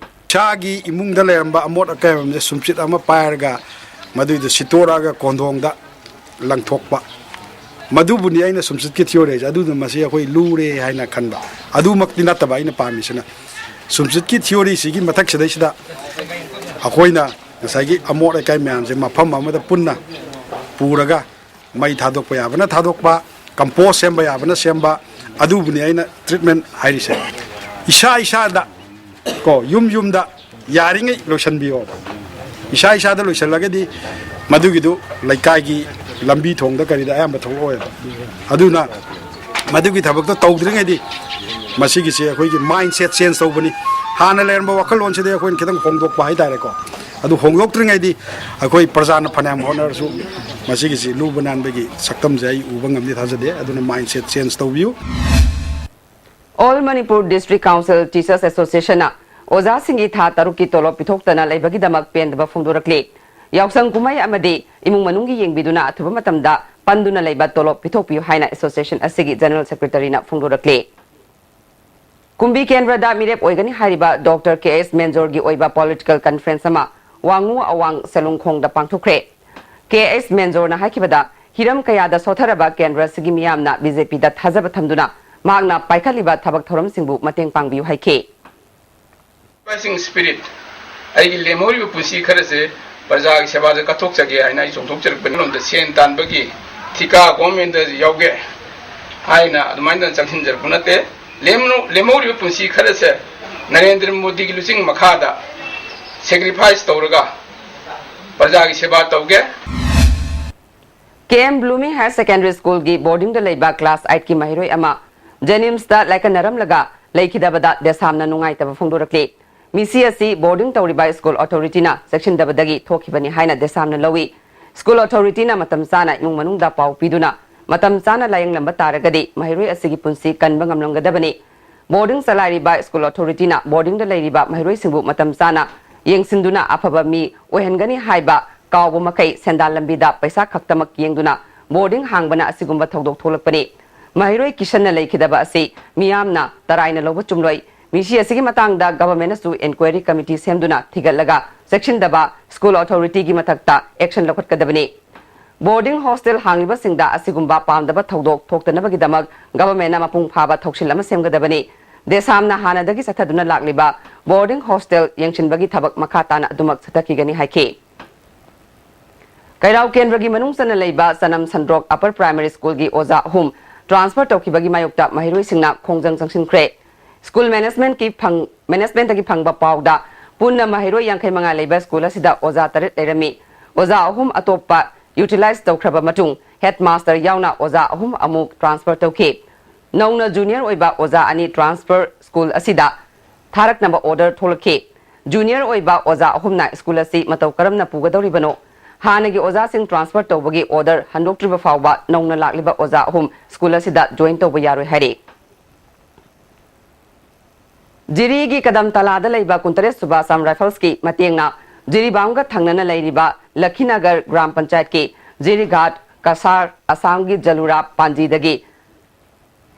ꯏꯁꯥꯒꯤ ꯏꯃꯨꯡꯗ ꯂꯩꯔꯝꯕ ꯑꯃꯣꯠ ꯑꯀꯥꯏ ꯃꯌꯥꯝꯁꯦ ꯁꯨꯝꯆꯤꯠ ꯑꯃ ꯄꯥꯏꯔꯒ ꯃꯗꯨꯏꯗꯨ ꯁꯤꯠꯇꯣꯔꯛꯑꯒ ꯀꯣꯟꯊꯣꯡꯗ ꯂꯪꯊꯣꯛꯄ, ꯃꯗꯨꯕꯨꯅꯤ ꯑꯩꯅ ꯁꯨꯝꯆꯤꯠꯀꯤ ꯊꯤꯑꯣꯔꯤ ꯍꯥꯏꯁꯦ꯫ ꯑꯗꯨꯅ ꯃꯁꯤ ꯑꯩꯈꯣꯏ ꯂꯨꯔꯦ ꯍꯥꯏꯅ ꯈꯟꯕ꯫ ꯑꯗꯨꯃꯛꯇꯤ ꯅꯠꯇꯕ ꯑꯩꯅ ꯄꯥꯝꯃꯤꯁꯤꯅ, ꯁꯨꯝꯆꯤꯠꯀꯤ ꯊꯤꯑꯣꯔꯤꯁꯤꯒꯤ ꯃꯊꯛꯁꯤꯗꯩꯁꯤꯗ ꯑꯩꯈꯣꯏꯅ ꯉꯁꯥꯏꯒꯤ ꯑꯃꯣꯠ ꯑꯀꯥꯏ ꯃꯌꯥꯝꯁꯦ ꯃꯐꯝ ꯑꯃꯗ ꯄꯨꯟꯅ ꯄꯨꯔꯒ, ꯃꯩ ꯊꯥꯗꯣꯛꯄ ꯌꯥꯕꯅ ꯊꯥꯗꯣꯛꯄ, ꯀꯝꯄꯣꯁ ꯁꯦꯝꯕ ꯌꯥꯕꯅ ꯁꯦꯝꯕ, ꯑꯗꯨꯕꯨꯅꯤ ꯑꯩꯅ ꯇ꯭ꯔꯤꯠꯃꯦꯟ ꯍꯥꯏꯔꯤꯁꯦ꯫ ꯏꯁꯥ ꯏꯁꯥꯗ ꯀꯣ, ꯌꯨꯝ ꯌꯨꯝꯗ ꯌꯥꯔꯤꯉꯩ ꯂꯣꯏꯁꯤꯟꯕꯤꯌꯣꯕ꯫ ꯏꯁꯥ ꯏꯁꯥꯗ ꯂꯣꯏꯁꯤꯜꯂꯒꯗꯤ ꯃꯗꯨꯒꯤꯗꯨ ꯂꯩꯀꯥꯏꯒꯤ ꯂꯝꯕꯤ ꯊꯣꯡꯗ ꯀꯔꯤꯗ ꯑꯌꯥꯝꯕ ꯊꯣꯛꯂꯛꯑꯣꯏꯕ꯫ ꯑꯗꯨꯅ ꯃꯗꯨꯒꯤ ꯊꯕꯛꯇꯣ ꯇꯧꯗ꯭ꯔꯤꯉꯩꯗꯤ ꯃꯁꯤꯒꯤꯁꯦ ꯑꯩꯈꯣꯏꯒꯤ ꯃꯥꯏꯟꯁꯦꯠ ꯆꯦꯟꯖ ꯇꯧꯕꯅꯤ꯫ ꯍꯥꯟꯅ ꯂꯩꯔꯝꯕ ꯋꯥꯈꯜꯂꯣꯟꯁꯤꯗꯩ ꯑꯩꯈꯣꯏꯅ ꯈꯤꯇꯪ ꯍꯣꯡꯗꯣꯛꯄ ꯍꯥꯏꯇꯥꯔꯦꯀꯣ꯫ ꯑꯗꯨ ꯍꯣꯡꯗꯣꯛꯇ꯭ꯔꯤꯉꯩꯗꯤ ꯑꯩꯈꯣꯏ ꯄ꯭ꯔꯖꯥꯅ ꯐꯅꯌꯥꯝ ꯍꯣꯠꯅꯔꯁꯨ ꯃꯁꯤꯒꯤꯁꯤ ꯂꯨꯕ ꯅꯥꯟꯕꯒꯤ ꯁꯛꯇꯝꯁꯦ ꯑꯩ ꯎꯕ ꯉꯝꯅꯤ ꯊꯥꯖꯗꯦ꯫ ꯑꯗꯨꯅ ꯃꯥꯏꯟꯁꯦꯠ ꯆꯦꯟꯖ ꯇꯧꯕꯤꯌꯨ꯫ All Manipur District Council Teachers Associationꯅ ꯑꯣꯖꯥꯁꯤꯡꯒꯤ ꯊꯥ ꯇꯔꯨꯛꯀꯤ ꯇꯣꯂꯣꯞ ꯄꯤꯊꯣꯛꯇꯅ ꯂꯩꯕꯒꯤꯗꯃꯛ ꯄꯦꯟꯗꯕ ꯐꯣꯡꯗꯣꯔꯛꯂꯤ꯫ ꯌꯥꯎꯁꯪ ꯀꯨꯝꯍꯩ ꯑꯃꯗꯤ ꯏꯃꯨꯡ ꯃꯅꯨꯡꯒꯤ ꯌꯦꯡꯕꯤꯗꯨꯅ ꯑꯊꯨꯕ ꯃꯇꯝꯗ ꯄꯟꯗꯨꯅ ꯂꯩꯕ ꯇꯣꯂꯣꯞ ꯄꯤꯊꯣꯛꯄꯤꯌꯨ ꯍꯥꯏꯅ association ꯑꯁꯤꯒꯤ general secretaryꯅ ꯐꯣꯡꯗꯣꯔꯛꯂꯤ꯫ ꯀꯨꯝꯕꯤ ꯀꯦꯟꯗ꯭ꯔꯗ ꯃꯤꯔꯦꯞ ꯑꯣꯏꯒꯅꯤ ꯍꯥꯏꯔꯤꯕ ꯗꯣꯛꯇꯔ ꯀꯦ ꯑꯦꯁ ꯃꯦꯟꯖꯣꯔꯒꯤ ꯑꯣꯏꯕ political conference ꯑꯃ ꯋꯥꯉꯨ ꯑꯋꯥꯡ ꯁꯦꯂꯨꯡꯈꯣꯡꯗ ꯄꯥꯡꯊꯣꯛꯈ꯭ꯔꯦ꯫ ꯀꯦ ꯑꯦꯁ ꯃꯦꯟꯖꯣꯔꯅ ꯍꯥꯏꯈꯤꯕꯗ, ꯍꯤꯔꯝ ꯀꯌꯥꯗ ꯁꯣꯠꯊꯔꯕ ꯀꯦꯟꯗ꯭ꯔ ꯑꯁꯤꯒꯤ ꯃꯤꯌꯥꯝꯅ ꯕꯤ ꯖꯦ ꯄꯤꯗ ꯊꯥꯖꯕ ꯊꯝꯗꯨꯅ ꯃꯍꯥꯛꯅ ꯄꯥꯏꯈꯠꯂꯤꯕ ꯊꯕꯛ ꯊꯧꯔꯝꯁꯤꯡꯕꯨ ꯃꯇꯦꯡ ꯄꯥꯡꯕꯤꯌꯨ ꯍꯥꯏꯈꯤ꯫ Fighting spirit, ꯑꯩꯒꯤ ꯂꯦꯝꯍꯧꯔꯤꯕ ꯄꯨꯟꯁꯤ ꯈꯔꯁꯦ ꯄ꯭ꯔꯖꯥꯒꯤ ꯁꯦꯕꯥꯗ ꯀꯠꯊꯣꯛꯆꯒꯦ ꯍꯥꯏꯅ ꯑꯩ ꯆꯣꯡꯊꯣꯛꯆꯔꯛꯄꯅꯤ꯫ ꯂꯣꯝꯗ ꯁꯦꯟ ꯇꯥꯟꯕꯒꯤ ꯊꯤꯀꯥ ꯒꯣꯔꯃꯦꯟꯗ ꯌꯥꯎꯒꯦ ꯍꯥꯏꯅ ꯑꯗꯨꯃꯥꯏꯅ ꯆꯪꯁꯤꯟꯖꯔꯛꯄ ꯅꯠꯇꯦ꯫ ꯂꯦꯝꯅ-, ꯂꯦꯝꯍꯧꯔꯤꯕ ꯄꯨꯟꯁꯤ ꯈꯔꯁꯦ ꯅꯔꯦꯟꯗ꯭ꯔ ꯃꯣꯗꯤꯒꯤ ꯂꯨꯆꯤꯡ ꯃꯈꯥꯗ sacrifice ꯇꯧꯔꯒ ꯄ꯭ꯔꯖꯥꯒꯤ ꯁꯦꯕꯥ ꯇꯧꯒꯦ꯫ ꯀꯦ ꯑꯦꯝ ꯕ꯭ꯂꯨꯃꯤꯡ ꯍꯥꯌꯔ ꯁꯦꯀꯦꯟꯗꯔꯤ ꯁ꯭ꯀꯨꯜꯒꯤ ꯕꯣꯔꯗꯤꯡꯗ ꯂꯩꯕ ꯀ꯭ꯂꯥꯁ ꯑꯥꯏꯠꯀꯤ ꯃꯍꯩꯔꯣꯏ ꯑꯃ ꯖꯦꯅꯤꯝꯁꯇ ꯂꯥꯏꯀꯠꯅꯔꯝꯂꯒ ꯂꯩꯈꯤꯗꯕꯗ ꯗꯦꯁꯥꯝꯅ ꯅꯨꯡꯉꯥꯏꯇꯕ ꯐꯣꯡꯗꯣꯔꯛꯂꯤ꯫ ꯃꯤꯁꯤ ꯑꯁꯤ ꯕꯣꯔꯗꯤꯡ ꯇꯧꯔꯤꯕ ꯁ꯭ꯀꯨꯜ ꯑꯣꯊꯣꯔꯤꯇꯤꯅ ꯆꯦꯛꯁꯤꯟꯗꯕꯗꯒꯤ ꯊꯣꯛꯈꯤꯕꯅꯤ ꯍꯥꯏꯅ ꯗꯦꯁꯥꯝꯅ ꯂꯧꯏ꯫ ꯁ꯭ꯀꯨꯜ ꯑꯣꯊꯣꯔꯤꯇꯤꯅ ꯃꯇꯝ ꯆꯥꯅ ꯏꯃꯨꯡ ꯃꯅꯨꯡꯗ ꯄꯥꯎ ꯄꯤꯗꯨꯅ ꯃꯇꯝ ꯆꯥꯅ ꯂꯥꯌꯦꯡꯂꯝꯕ ꯇꯥꯔꯒꯗꯤ ꯃꯍꯩꯔꯣꯏ ꯑꯁꯤꯒꯤ ꯄꯨꯟꯁꯤ ꯀꯟꯕ ꯉꯝꯂꯝꯒꯗꯕꯅꯤ꯫ ꯕꯣꯔꯗꯤꯡ ꯆꯂꯥꯏꯔꯤꯕ ꯁ꯭ꯀꯨꯜ ꯑꯣꯊꯣꯔꯤꯇꯤꯅ ꯕꯣꯔꯗꯤꯡꯗ ꯂꯩꯔꯤꯕ ꯃꯍꯩꯔꯣꯏꯁꯤꯡꯕꯨ ꯃꯇꯝ ꯆꯥꯅ ꯌꯦꯡꯁꯤꯟꯗꯨꯅ ꯑꯐꯕ ꯃꯤ ꯑꯣꯏꯍꯟꯒꯅꯤ ꯍꯥꯏꯕ ꯀꯥꯎꯕ ꯃꯈꯩ ꯁꯦꯟꯗꯥꯟ ꯂꯝꯕꯤꯗ ꯄꯩꯁꯥ ꯈꯛꯇꯃꯛ ꯌꯦꯡꯗꯨꯅ ꯕꯣꯔꯗꯤꯡ ꯍꯥꯡꯕꯅ ꯑꯁꯤꯒꯨꯝꯕ ꯊꯧꯗꯣꯛ ꯊꯣꯛꯂꯛꯄꯅꯤ꯫ ꯃꯍꯩꯔꯣꯏ ꯀꯤꯁꯟꯅ ꯂꯩꯈꯤꯗꯕ ꯑꯁꯤ ꯃꯤꯌꯥꯝꯅ ꯇꯔꯥꯏꯅ ꯂꯧꯕ ꯆꯨꯝꯂꯣꯏ꯫ ꯃꯤꯁꯤ ꯑꯁꯤꯒꯤ ꯃꯇꯥꯡꯗ ꯒꯚꯔꯟꯃꯦꯟꯠꯅꯁꯨ ꯏꯟꯀ꯭ꯋꯥꯏꯔꯤ ꯀꯃꯤꯇꯤ ꯁꯦꯝꯗꯨꯅ ꯊꯤꯒꯠꯂꯒ ꯆꯦꯛꯁꯤꯟꯗꯕ ꯁ꯭ꯀꯨꯜ ꯑꯣꯊꯣꯔꯤꯇꯤꯒꯤ ꯃꯊꯛꯇ ꯑꯦꯛꯁꯟ ꯂꯧꯈꯠꯀꯗꯕꯅꯤ꯫ ꯕꯣꯔꯗꯤꯡ ꯍꯣꯁꯇꯦꯜ ꯍꯥꯡꯂꯤꯕꯁꯤꯡꯗ ꯑꯁꯤꯒꯨꯝꯕ ꯄꯥꯝꯗꯕ ꯊꯧꯗꯣꯛ ꯊꯣꯛꯇꯅꯕꯒꯤꯗꯃꯛ ꯒꯚꯔꯟꯃꯦꯟꯠꯅ ꯃꯄꯨꯡ ꯐꯥꯕ ꯊꯧꯁꯤꯜ ꯑꯃ ꯁꯦꯝꯒꯗꯕꯅꯤ꯫ ꯗꯦꯁꯥꯝꯅ ꯍꯥꯟꯅꯗꯒꯤ ꯆꯠꯊꯗꯨꯅ ꯂꯥꯛꯂꯤꯕ ꯕꯣꯔꯗꯤꯡ ꯍꯣꯁꯇꯦꯜ ꯌꯦꯡꯁꯤꯟꯕꯒꯤ ꯊꯕꯛ ꯃꯈꯥ ꯇꯥꯅ ꯑꯗꯨꯃꯛ ꯆꯠꯊꯈꯤꯒꯅꯤ ꯍꯥꯏꯈꯤ꯫ ꯀꯩꯔꯥꯎ ꯀꯦꯟꯗ꯭ꯔꯒꯤ ꯃꯅꯨꯡ ꯆꯟꯅ ꯂꯩꯕ ꯆꯅꯝ ꯁꯟꯗ꯭ꯔꯣꯛ ꯑꯄꯔ ꯄ꯭ꯔꯥꯏꯃꯥꯔꯤ ꯁ꯭ꯀꯨꯜꯒꯤ ꯑꯣꯖꯥ ꯑꯍꯨꯝ ꯇ꯭ꯔꯥꯟꯁꯐꯔ ꯇꯧꯈꯤꯕꯒꯤ ꯃꯥꯌꯣꯛꯇ ꯃꯍꯩꯔꯣꯏꯁꯤꯡꯅ ꯈꯣꯡꯖꯪ ꯆꯪꯁꯤꯟꯈ꯭ꯔꯦ꯫ ꯁ꯭ꯀꯨꯜ ꯃꯦꯅꯦꯖꯃꯦꯟꯠꯀꯤ ꯐꯪ-, ꯃꯦꯅꯦꯖꯃꯦꯟꯠꯇꯒꯤ ꯐꯪꯕ ꯄꯥꯎꯗ ꯄꯨꯟꯅ ꯃꯍꯩꯔꯣꯏ ꯌꯥꯡꯈꯩ ꯃꯉꯥ ꯂꯩꯕ ꯁ꯭ꯀꯨꯜ ꯑꯁꯤꯗ ꯑꯣꯖꯥ ꯇꯔꯦꯠ ꯂꯩꯔꯝꯃꯤ꯫ ꯑꯣꯖꯥ ꯑꯍꯨꯝ ꯑꯇꯣꯞꯄ ꯌꯨꯇꯤꯂꯥꯏꯖ ꯇꯧꯈ꯭ꯔꯕ ꯃꯇꯨꯡ ꯍꯦꯗꯃꯥꯁꯇꯔ ꯌꯥꯎꯅ ꯑꯣꯖꯥ ꯑꯍꯨꯝ ꯑꯃꯨꯛ ꯇ꯭ꯔꯥꯟꯁꯐꯔ ꯇꯧꯈꯤ꯫ ꯅꯧꯅ ꯖꯨꯅꯤꯌꯔ ꯑꯣꯏꯕ ꯑꯣꯖꯥ ꯑꯅꯤ ꯇ꯭ꯔꯥꯟꯁꯐꯔ ꯁ꯭ꯀꯨꯜ ꯑꯁꯤꯗ ꯊꯥꯔꯛꯅꯕ ꯑꯣꯔꯗꯔ ꯊꯣꯛꯂꯛꯈꯤ꯫ ꯖꯨꯅꯤꯌꯔ ꯑꯣꯏꯕ ꯑꯣꯖꯥ ꯑꯍꯨꯝꯅ ꯁ꯭ꯀꯨꯜ ꯑꯁꯤ ꯃꯇꯧ ꯀꯔꯝꯅ ꯄꯨꯒꯗꯧꯔꯤꯕꯅꯣ? ꯍꯥꯟꯅꯒꯤ ꯑꯣꯖꯥꯁꯤꯡ ꯇ꯭ꯔꯥꯟꯁꯐꯔ ꯇꯧꯕꯒꯤ ꯑꯣꯔꯗꯔ ꯍꯟꯗꯣꯛꯇ꯭ꯔꯤꯕ ꯐꯥꯎꯕ ꯅꯧꯅ ꯂꯥꯛꯂꯤꯕ ꯑꯣꯖꯥ ꯑꯍꯨꯝ ꯁ꯭ꯀꯨꯜ ꯑꯁꯤꯗ ꯖꯣꯏꯟ ꯇꯧꯕ ꯌꯥꯔꯣꯏ ꯍꯥꯏꯔꯤ꯫ ꯖꯤꯔꯤꯒꯤ ꯀꯗꯝ ꯇꯂꯥꯗ ꯂꯩꯕ ꯀꯨꯟꯇꯔꯦꯠ ꯁꯨꯕ ꯑꯁꯥꯝ ꯔꯥꯏꯐꯜꯁꯀꯤ ꯃꯇꯦꯡꯅ ꯖꯤꯔꯤꯕꯥꯝꯒ ꯊꯪꯅꯅ ꯂꯩꯔꯤꯕ ꯂꯈꯤꯅꯒꯔ ꯒ꯭ꯔꯥꯝ ꯄꯟꯆꯥꯌꯠꯀꯤ ꯖꯤꯔꯤꯘꯥꯠ ꯀꯁꯥꯔ ꯑꯁꯥꯝꯒꯤ ꯖꯂꯨꯔꯥ ꯄꯥꯟꯖꯤꯗꯒꯤ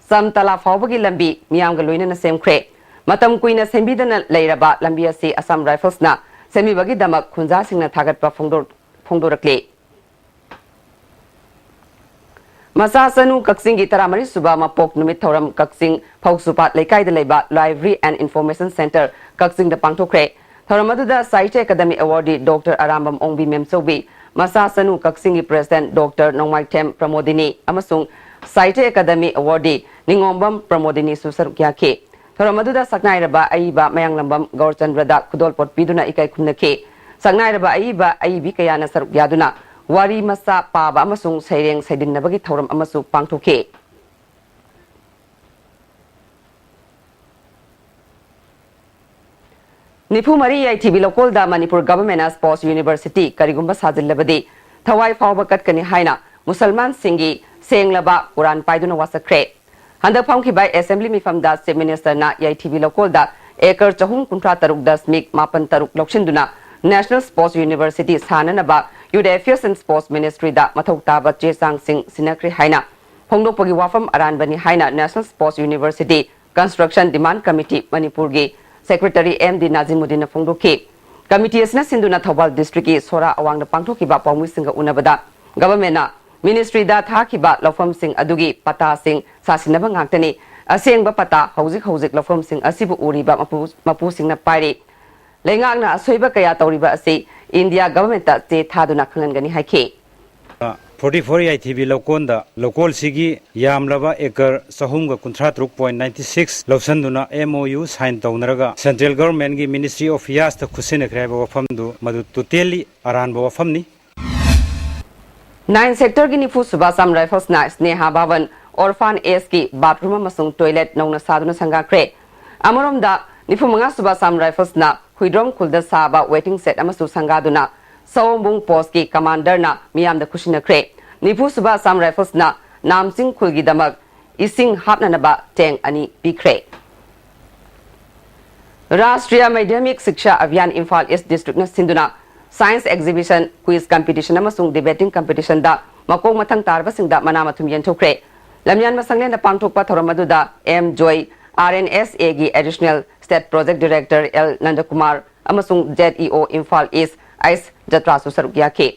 ꯆꯝꯇꯂꯥ ꯐꯥꯎꯕꯒꯤ ꯂꯝꯕꯤ ꯃꯤꯌꯥꯝꯒ ꯂꯣꯏꯅꯅ ꯁꯦꯝꯈ꯭ꯔꯦ꯫ ꯃꯇꯝ ꯀꯨꯏꯅ ꯁꯦꯝꯕꯤꯗꯅ ꯂꯩꯔꯕ ꯂꯝꯕꯤ ꯑꯁꯤ ꯑꯁꯥꯝ ꯔꯥꯏꯐꯜꯁꯅ ꯁꯦꯝꯕꯤꯕꯒꯤꯗꯃꯛ ꯈꯨꯟꯖꯥꯁꯤꯡꯅ ꯊꯥꯒꯠꯄ ꯐꯣꯡꯗꯣꯛ-, ꯐꯣꯡꯗꯣꯔꯛꯂꯤ꯫ ꯃꯆꯥ ꯆꯅꯨ ꯀꯛꯆꯤꯡꯒꯤ ꯇꯔꯥꯃꯔꯤ ꯁꯨꯕ ꯃꯄꯣꯛ ꯅꯨꯃꯤꯠ ꯊꯧꯔꯝ ꯀꯛꯆꯤꯡ ꯐꯧꯁꯨꯄꯥꯠ ꯂꯩꯀꯥꯏꯗ ꯂꯩꯕ Library and Information Centre ꯀꯛꯆꯤꯡꯗ ꯄꯥꯡꯊꯣꯛꯈ꯭ꯔꯦ꯫ ꯊꯧꯔꯝ ꯑꯗꯨꯗ ꯁꯥꯍꯤꯇ꯭ꯌ ꯑꯦꯀꯥꯗꯃꯤ ꯑꯦꯋꯥꯔꯗꯤ ꯗꯣꯛꯇꯔ ꯑꯔꯥꯝꯕꯝ ꯑꯣꯡꯕꯤ ꯃꯦꯝꯆꯧꯕꯤ, ꯃꯆꯥ ꯆꯅꯨ ꯀꯛꯆꯤꯡꯒꯤ ꯄ꯭ꯔꯦꯁꯤꯗꯦꯟꯠ ꯗꯣꯛꯇꯔ ꯅꯣꯡꯃꯥꯏꯊꯦꯝ ꯄ꯭ꯔꯃꯣꯗꯤꯅꯤ ꯑꯃꯁꯨꯡ ꯁꯥꯍꯤꯇ꯭ꯌ ꯑꯦꯀꯥꯗꯃꯤ ꯑꯦꯋꯥꯔꯗꯤ ꯅꯤꯉꯣꯝꯕꯝ ꯄ꯭ꯔꯃꯣꯗꯤꯅꯤꯁꯨ ꯁꯔꯨꯛ ꯌꯥꯈꯤ꯫ ꯊꯧꯔꯝ ꯑꯗꯨꯗ ꯁꯛꯅꯥꯏꯔꯕ ꯑꯏꯕ ꯃꯌꯥꯡꯂꯝꯕꯝ ꯒꯧꯔꯆꯟꯗ꯭ꯔꯗ ꯈꯨꯗꯣꯜꯄꯣꯠ ꯄꯤꯗꯨꯅ ꯏꯀꯥꯏ ꯈꯨꯝꯅꯈꯤ꯫ ꯁꯛꯅꯥꯏꯔꯕ ꯑꯏꯕ ꯑꯏꯕꯤ ꯀꯌꯥꯅ ꯁꯔꯨꯛ ꯌꯥꯗꯨꯅ ꯋꯥꯔꯤ ꯃꯆꯥ ꯄꯥꯕ ꯑꯃꯁꯨꯡ ꯁꯩꯔꯦꯡ ꯁꯩꯗꯤꯟꯅꯕꯒꯤ ꯊꯧꯔꯝ ꯑꯃꯁꯨ ꯄꯥꯡꯊꯣꯛꯈꯤ꯫ ꯅꯤꯐꯨ ꯃꯔꯤ ꯌꯥꯏꯊꯤꯕꯤ ꯂꯧꯀꯣꯜꯗ ꯃꯅꯤꯄꯨꯔ Government Post University ꯀꯔꯤꯒꯨꯝꯕ ꯁꯥꯖꯤꯜꯂꯕꯗꯤ ꯊꯋꯥꯏ ꯐꯥꯎꯕ ꯀꯠꯀꯅꯤ ꯍꯥꯏꯅ ꯃꯨꯁꯜꯃꯥꯟꯁꯤꯡꯒꯤ ꯁꯦꯡꯂꯕ ꯀꯨꯔꯥꯟ ꯄꯥꯏꯗꯨꯅ ꯋꯥꯁꯛꯈ꯭ꯔꯦ꯫ ꯍꯟꯗꯛ ꯐꯝꯈꯤꯕ ꯑꯦꯁꯦꯝꯕ꯭ꯂꯤ ꯃꯤꯐꯝꯗ ꯆꯤꯐ ꯃꯤꯅꯤꯁꯇꯔꯅ ꯌꯥꯏꯊꯤꯕꯤ ꯂꯧꯀꯣꯜꯗ ꯑꯦꯀꯔ ꯆꯍꯨꯝ ꯀꯨꯟꯊ꯭ꯔꯥ ꯇꯔꯨꯛ ꯗꯁꯃꯤꯛ ꯃꯥꯄꯟ ꯇꯔꯨꯛ ꯂꯧꯁꯤꯟꯗꯨꯅ ꯅꯦꯁꯅꯦꯜ ꯁ꯭ꯄꯣꯔꯠꯁ ꯌꯨꯅꯤꯚꯔꯁꯤꯇꯤ ꯁꯥꯟꯅꯅꯕ ꯌꯨꯠ ꯑꯦꯐꯤꯌꯔꯁ ꯑꯦꯟ ꯁ꯭ꯄꯣꯔꯠꯁ ꯃꯤꯅꯤꯁꯇ꯭ꯔꯤꯗ ꯃꯊꯧ ꯇꯥꯕ ꯆꯦ ꯆꯥꯡꯁꯤꯡ ꯁꯤꯟꯅꯈ꯭ꯔꯦ ꯍꯥꯏꯅ ꯐꯣꯡꯗꯣꯛꯄꯒꯤ ꯋꯥꯐꯝ ꯑꯔꯥꯟꯕꯅꯤ ꯍꯥꯏꯅ national sports university construction demand committee ꯃꯅꯤꯄꯨꯔꯒꯤ ꯁꯦꯀ꯭ꯔꯦꯇꯔꯤ ꯑꯦꯝ ꯗꯤ ꯅꯥꯖꯤꯃꯨꯗꯤꯟꯅ ꯐꯣꯡꯗꯣꯛꯈꯤ꯫ ꯀꯃꯤꯇꯤ ꯑꯁꯤꯅ ꯁꯤꯟꯗꯨꯅ ꯊꯧꯕꯥꯜ ꯗꯤꯁꯇ꯭ꯔꯤꯛꯀꯤ ꯁꯣꯔꯥ ꯑꯋꯥꯡꯗ ꯄꯥꯡꯊꯣꯛꯈꯤꯕ ꯄꯥꯎꯃꯤꯁꯤꯡꯒ ꯎꯅꯕꯗ ꯒꯚꯔꯟꯃꯦꯟꯠꯅ ꯃꯤꯅꯤꯁꯇ꯭ꯔꯤꯗ ꯊꯥꯈꯤꯕ ꯂꯧꯐꯝꯁꯤꯡ ꯑꯗꯨꯒꯤ ꯄꯇꯥꯁꯤꯡ ꯁꯥꯁꯤꯟꯅꯕ ꯉꯥꯛꯇꯅꯤ꯫ ꯑꯁꯦꯡꯕ ꯄꯇꯥ ꯍꯧꯖꯤꯛ ꯍꯧꯖꯤꯛ ꯂꯧꯐꯝꯁꯤꯡ ꯑꯁꯤꯕꯨ ꯎꯔꯤꯕ ꯃꯄꯨ-, ꯃꯄꯨꯁꯤꯡꯅ ꯄꯥꯏꯔꯤ꯫ ꯂꯩꯉꯥꯛꯅ ꯑꯁꯣꯏꯕ ꯀꯌꯥ ꯇꯧꯔꯤꯕ ꯑꯁꯤ ꯏꯟꯗꯤꯌꯥ ꯒꯚꯔꯟꯃꯦꯟꯠꯇ ꯆꯦ ꯊꯥꯗꯨꯅ ꯈꯪꯍꯟꯒꯅꯤ ꯍꯥꯏꯈꯤ꯫ ꯐꯣꯔꯇꯤ ꯐꯣꯔ ꯌꯥꯏꯊꯤꯕꯤ ꯂꯧꯀꯣꯟꯗ ꯂꯧꯀꯣꯜꯁꯤꯒꯤ ꯌꯥꯝꯂꯕ ꯑꯦꯀꯔ ꯆꯍꯨꯝꯒ ꯀꯨꯟꯊ꯭ꯔꯥ ꯇꯔꯨꯛ point ninety six ꯂꯧꯁꯤꯟꯗꯨꯅ M O U sign ꯇꯧꯅꯔꯒ ꯁꯦꯟꯇ꯭ꯔꯦꯜ ꯒꯚꯔꯟꯃꯦꯟꯠꯀꯤ ꯃꯤꯅꯤꯁꯇ꯭ꯔꯤ ꯑꯣꯐ ꯐꯤꯅꯥꯟꯁꯇ ꯈꯨꯠꯁꯤꯟꯅꯈ꯭ꯔꯦ ꯍꯥꯏꯕ ꯋꯥꯐꯝꯗꯨ ꯃꯗꯨ ꯇꯣꯇꯦꯜꯂꯤ ꯑꯔꯥꯟꯕ ꯋꯥꯐꯝꯅꯤ꯫ ꯅꯥꯏꯟ ꯁꯦꯛꯇꯔꯒꯤ ꯅꯤꯐꯨ ꯁꯨꯕ ꯑꯁꯥꯝ ꯔꯥꯏꯐꯜꯁꯅ ꯁ꯭ꯅꯦꯍꯥ ꯚꯕꯟ ꯑꯣꯔꯐꯥꯟ ꯑꯦꯁꯀꯤ ꯕꯥꯊꯔꯨꯝ ꯑꯃꯁꯨꯡ ꯇꯣꯏꯂꯦꯠ ꯅꯧꯅ ꯁꯥꯗꯨꯅ ꯁꯪꯒꯥꯈ꯭ꯔꯦ꯫ ꯑꯃꯔꯣꯝꯗ, ꯅꯤꯐꯨ ꯃꯉꯥ ꯁꯨꯕ ꯑꯁꯥꯝ ꯔꯥꯏꯐꯜꯁꯅ ꯍꯨꯏꯗ꯭ꯔꯣꯝ ꯈꯨꯜꯗ ꯁꯥꯕ ꯋꯦꯇꯤꯡ ꯁꯦꯗ ꯑꯃꯁꯨ ꯁꯪꯒꯥꯗꯨꯅ ꯁꯑꯣꯝꯕꯨꯡ ꯄꯣꯁꯀꯤ ꯀꯃꯥꯟꯗꯔꯅ ꯃꯤꯌꯥꯝꯗ ꯈꯨꯠꯁꯤꯟꯅꯈ꯭ꯔꯦ꯫ ꯅꯤꯐꯨ ꯁꯨꯕ ꯑꯁꯥꯝ ꯔꯥꯏꯐꯜꯁꯅ ꯅꯥꯝꯆꯤꯡ ꯈꯨꯜꯒꯤꯗꯃꯛ ꯏꯁꯤꯡ ꯍꯥꯞꯅꯅꯕ ꯇꯦꯡ ꯑꯅꯤ ꯄꯤꯈ꯭ꯔꯦ꯫ ꯔꯥꯁꯇ꯭ꯔꯤꯌꯥ ꯃꯥꯙ꯭ꯌꯃꯤꯛ ꯁꯤꯛꯁꯥ ꯑꯚꯤꯌꯥꯟ ꯏꯝꯐꯥꯜ ꯏꯁ ꯗꯤꯁꯇ꯭ꯔꯤꯛꯅ ꯁꯤꯟꯗꯨꯅ ꯁꯥꯏꯟꯁ ꯑꯦꯛꯖꯤꯕꯤꯁꯟ, ꯀ꯭ꯋꯤꯖ ꯀꯝꯄꯤꯇꯤꯁꯟ ꯑꯃꯁꯨꯡ ꯗꯤꯕꯦꯇꯤꯡ ꯀꯝꯄꯤꯇꯤꯁꯟꯗ ꯃꯀꯣꯛ ꯃꯊꯪ ꯇꯥꯔꯕꯁꯤꯡꯗ ꯃꯅꯥ ꯃꯊꯨꯝ ꯌꯦꯟꯊꯣꯛꯈ꯭ꯔꯦ꯫ ꯂꯝꯌꯥꯟꯕ ꯁꯪꯂꯦꯟꯗ ꯄꯥꯡꯊꯣꯛꯄ ꯊꯧꯔꯝ ꯑꯗꯨꯗ M Joy, R N S ꯑꯦꯒꯤ additional state project director L Nandakumar ꯑꯃꯁꯨꯡ ꯖꯦꯠ ꯏ ꯑꯣ ꯏꯝꯐꯥꯜ ꯏꯁ ꯑꯩꯁ ꯖꯇ꯭ꯔꯥꯁꯨ ꯁꯔꯨꯛ ꯌꯥꯈꯤ꯫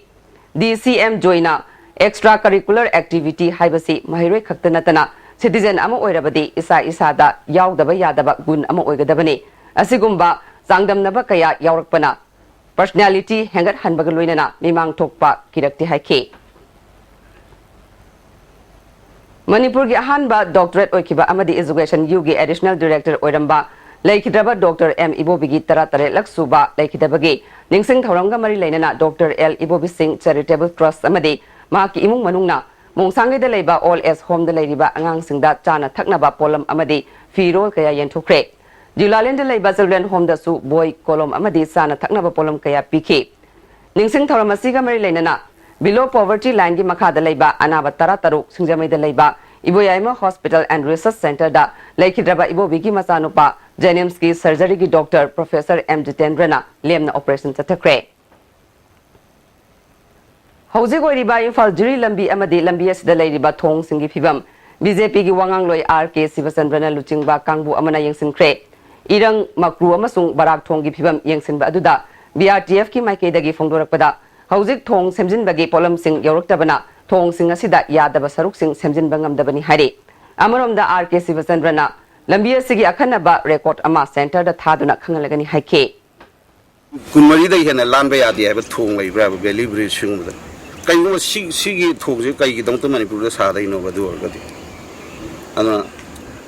ꯗꯤ ꯁꯤ ꯑꯦꯝ ꯖꯣꯏꯅ ꯑꯦꯛꯁꯇ꯭ꯔꯥ ꯀꯔꯤꯀꯨꯂꯔ ꯑꯦꯛꯇꯤꯚꯤꯇꯤ ꯍꯥꯏꯕꯁꯤ ꯃꯍꯩꯔꯣꯏ ꯈꯛꯇ ꯅꯠꯇꯅ ꯁꯤꯇꯤꯖꯦꯟ ꯑꯃ ꯑꯣꯏꯔꯕꯗꯤ ꯏꯁꯥ ꯏꯁꯥꯗ ꯌꯥꯎꯗꯕ ꯌꯥꯗꯕ ꯒꯨꯟ ꯑꯃ ꯑꯣꯏꯒꯗꯕꯅꯤ꯫ ꯑꯁꯤꯒꯨꯝꯕ ꯆꯥꯡꯗꯝꯅꯕ ꯀꯌꯥ ꯌꯥꯎꯔꯛꯄꯅ ꯄꯔꯁꯅꯦꯂꯤꯇꯤ ꯍꯦꯟꯒꯠꯍꯟꯕꯒ ꯂꯣꯏꯅꯅ ꯃꯤꯃꯥꯡ ꯊꯣꯛꯄ ꯀꯤꯔꯛꯇꯦ ꯍꯥꯏꯈꯤ꯫ ꯃꯅꯤꯄꯨꯔꯒꯤ ꯑꯍꯥꯟꯕ ꯗꯣꯛꯇꯔꯦꯠ ꯑꯣꯏꯈꯤꯕ ꯑꯃꯗꯤ ꯏꯖꯨꯀꯦꯁꯟ ꯌꯨꯒꯤ ꯑꯦꯗꯤꯁꯅꯦꯜ ꯗꯤꯔꯦꯛꯇꯔ ꯑꯣꯏꯔꯝꯕ ꯂꯩꯈꯤꯗ꯭ꯔꯕ ꯗꯣꯛꯇꯔ ꯑꯦꯝ ꯏꯕꯣꯕꯤꯒꯤ ꯇꯔꯥꯇꯔꯦꯠꯂꯛ ꯁꯨꯕ ꯂꯩꯈꯤꯗꯕꯒꯤ ꯅꯤꯡꯁꯤꯡ ꯊꯧꯔꯝꯒ ꯃꯔꯤ ꯂꯩꯅꯅ ꯗꯣꯛꯇꯔ ꯑꯦꯜ ꯏꯕꯣꯕꯤ ꯁꯤꯡ ꯆꯦꯔꯤꯇꯦꯕꯜ ꯇ꯭ꯔꯁ ꯑꯃꯗꯤ ꯃꯍꯥꯛꯀꯤ ꯏꯃꯨꯡ ꯃꯅꯨꯡꯅ ꯃꯣꯡꯁꯥꯡꯒꯩꯗ ꯂꯩꯕ ꯑꯣꯜ ꯑꯦꯖ ꯍꯣꯝꯗ ꯂꯩꯔꯤꯕ ꯑꯉꯥꯡꯁꯤꯡꯗ ꯆꯥꯅ ꯊꯛꯅꯕ ꯄꯣꯠꯂꯝ ꯑꯃꯗꯤ ꯐꯤꯔꯣꯜ ꯀꯌꯥ ꯌꯦꯟꯊꯣꯛꯈ꯭ꯔꯦ꯫ ꯗ꯭ꯌꯨꯂꯥꯂꯦꯟꯗ ꯂꯩꯕ ꯆꯤꯜꯗ꯭ꯔꯦꯟ ꯍꯣꯝꯗꯁꯨ ꯕꯣꯏ, ꯀꯣꯂꯣꯝ ꯑꯃꯗꯤ ꯆꯥꯅ ꯊꯛꯅꯕ ꯄꯣꯠꯂꯝ ꯀꯌꯥ ꯄꯤꯈꯤ꯫ ꯅꯤꯡꯁꯤꯡ ꯊꯧꯔꯝ ꯑꯁꯤꯒ ꯃꯔꯤ ꯂꯩꯅꯅ ꯕꯤꯂꯣ ꯄꯣꯚꯔꯇꯤ ꯂꯥꯏꯟꯒꯤ ꯃꯈꯥꯗ ꯂꯩꯕ ꯑꯅꯥꯕ ꯇꯔꯥ ꯇꯔꯨꯛ, ꯁꯤꯡꯖꯃꯩꯗ ꯂꯩꯕ ꯏꯕꯣꯌꯥꯏꯃ Hospital and Research Centreꯗ ꯂꯩꯈꯤꯗ꯭ꯔꯕ ꯏꯕꯣꯕꯤꯒꯤ ꯃꯆꯥꯅꯨꯄꯥ JNIMSꯀꯤ surgeryꯒꯤ doctor Professor M ꯖꯤꯇꯦꯟꯗ꯭ꯔꯅ ꯂꯦꯝꯅ operation ꯆꯠꯊꯈ꯭ꯔꯦ꯫ ꯍꯧꯖꯤꯛ ꯑꯣꯏꯔꯤꯕ ꯏꯝꯐꯥꯜ ꯖꯤꯔꯤ ꯂꯝꯕꯤ ꯑꯃꯗꯤ ꯂꯝꯕꯤ ꯑꯁꯤꯗ ꯂꯩꯔꯤꯕ ꯊꯣꯡꯁꯤꯡꯒꯤ ꯐꯤꯕꯝ BJPꯒꯤ ꯋꯥꯉꯥꯡꯂꯣꯏ R K ꯁꯤꯕꯆꯟꯗ꯭ꯔꯅ ꯂꯨꯆꯤꯡꯕ ꯀꯥꯡꯕꯨ ꯑꯃꯅ ꯌꯦꯡꯁꯤꯟꯈ꯭ꯔꯦ꯫ ꯏꯔꯪ, ꯃꯀ꯭ꯔꯨ ꯑꯃꯁꯨꯡ ꯕꯔꯥꯛ ꯊꯣꯡꯒꯤ ꯐꯤꯕꯝ ꯌꯦꯡꯁꯤꯟꯕ ꯑꯗꯨꯗ BRTFꯀꯤ ꯃꯥꯏꯀꯩꯗꯒꯤ ꯐꯣꯡꯗꯣꯔꯛꯄꯗ, ꯍꯧꯖꯤꯛ ꯊꯣꯡ ꯁꯦꯝꯖꯤꯟꯕꯒꯤ ꯄꯣꯠꯂꯝꯁꯤꯡ ꯌꯧꯔꯛꯇꯕꯅ ꯊꯣꯡꯁꯤꯡ ꯑꯁꯤꯗ ꯌꯥꯗꯕ ꯁꯔꯨꯛꯁꯤꯡ ꯁꯦꯝꯖꯤꯟꯕ ꯉꯝꯗꯕꯅꯤ ꯍꯥꯏꯔꯤ꯫ ꯑꯃꯔꯣꯝꯗ R K ꯁꯤꯕꯆꯟꯗ꯭ꯔꯅ ꯂꯝꯕꯤ ꯑꯁꯤꯒꯤ ꯑꯈꯟꯅꯕ record ꯑꯃ centreꯗ ꯊꯥꯗꯨꯅ ꯈꯪꯍꯜꯂꯒꯅꯤ ꯍꯥꯏꯈꯤ꯫ ꯀꯨꯟꯃꯔꯤꯗꯒꯤ ꯍꯦꯟꯅ ꯂꯥꯟꯕ ꯌꯥꯗꯦ ꯍꯥꯏꯕ ꯊꯣꯡ ꯂꯩꯕ꯭ꯔꯥ ꯍꯥꯏꯕ valley bridge ꯁꯤꯒꯨꯝꯕꯗ? ꯀꯩꯒꯨꯝꯕ ꯁꯤ-, ꯁꯤꯒꯤ ꯊꯣꯡꯁꯤ ꯀꯩꯒꯤꯗꯃꯛꯇ ꯃꯅꯤꯄꯨꯔꯗ ꯁꯥꯗꯣꯏꯅꯣꯕ? ꯑꯗꯨ ꯑꯣꯏꯔꯒꯗꯤ, ꯑꯗꯨꯅ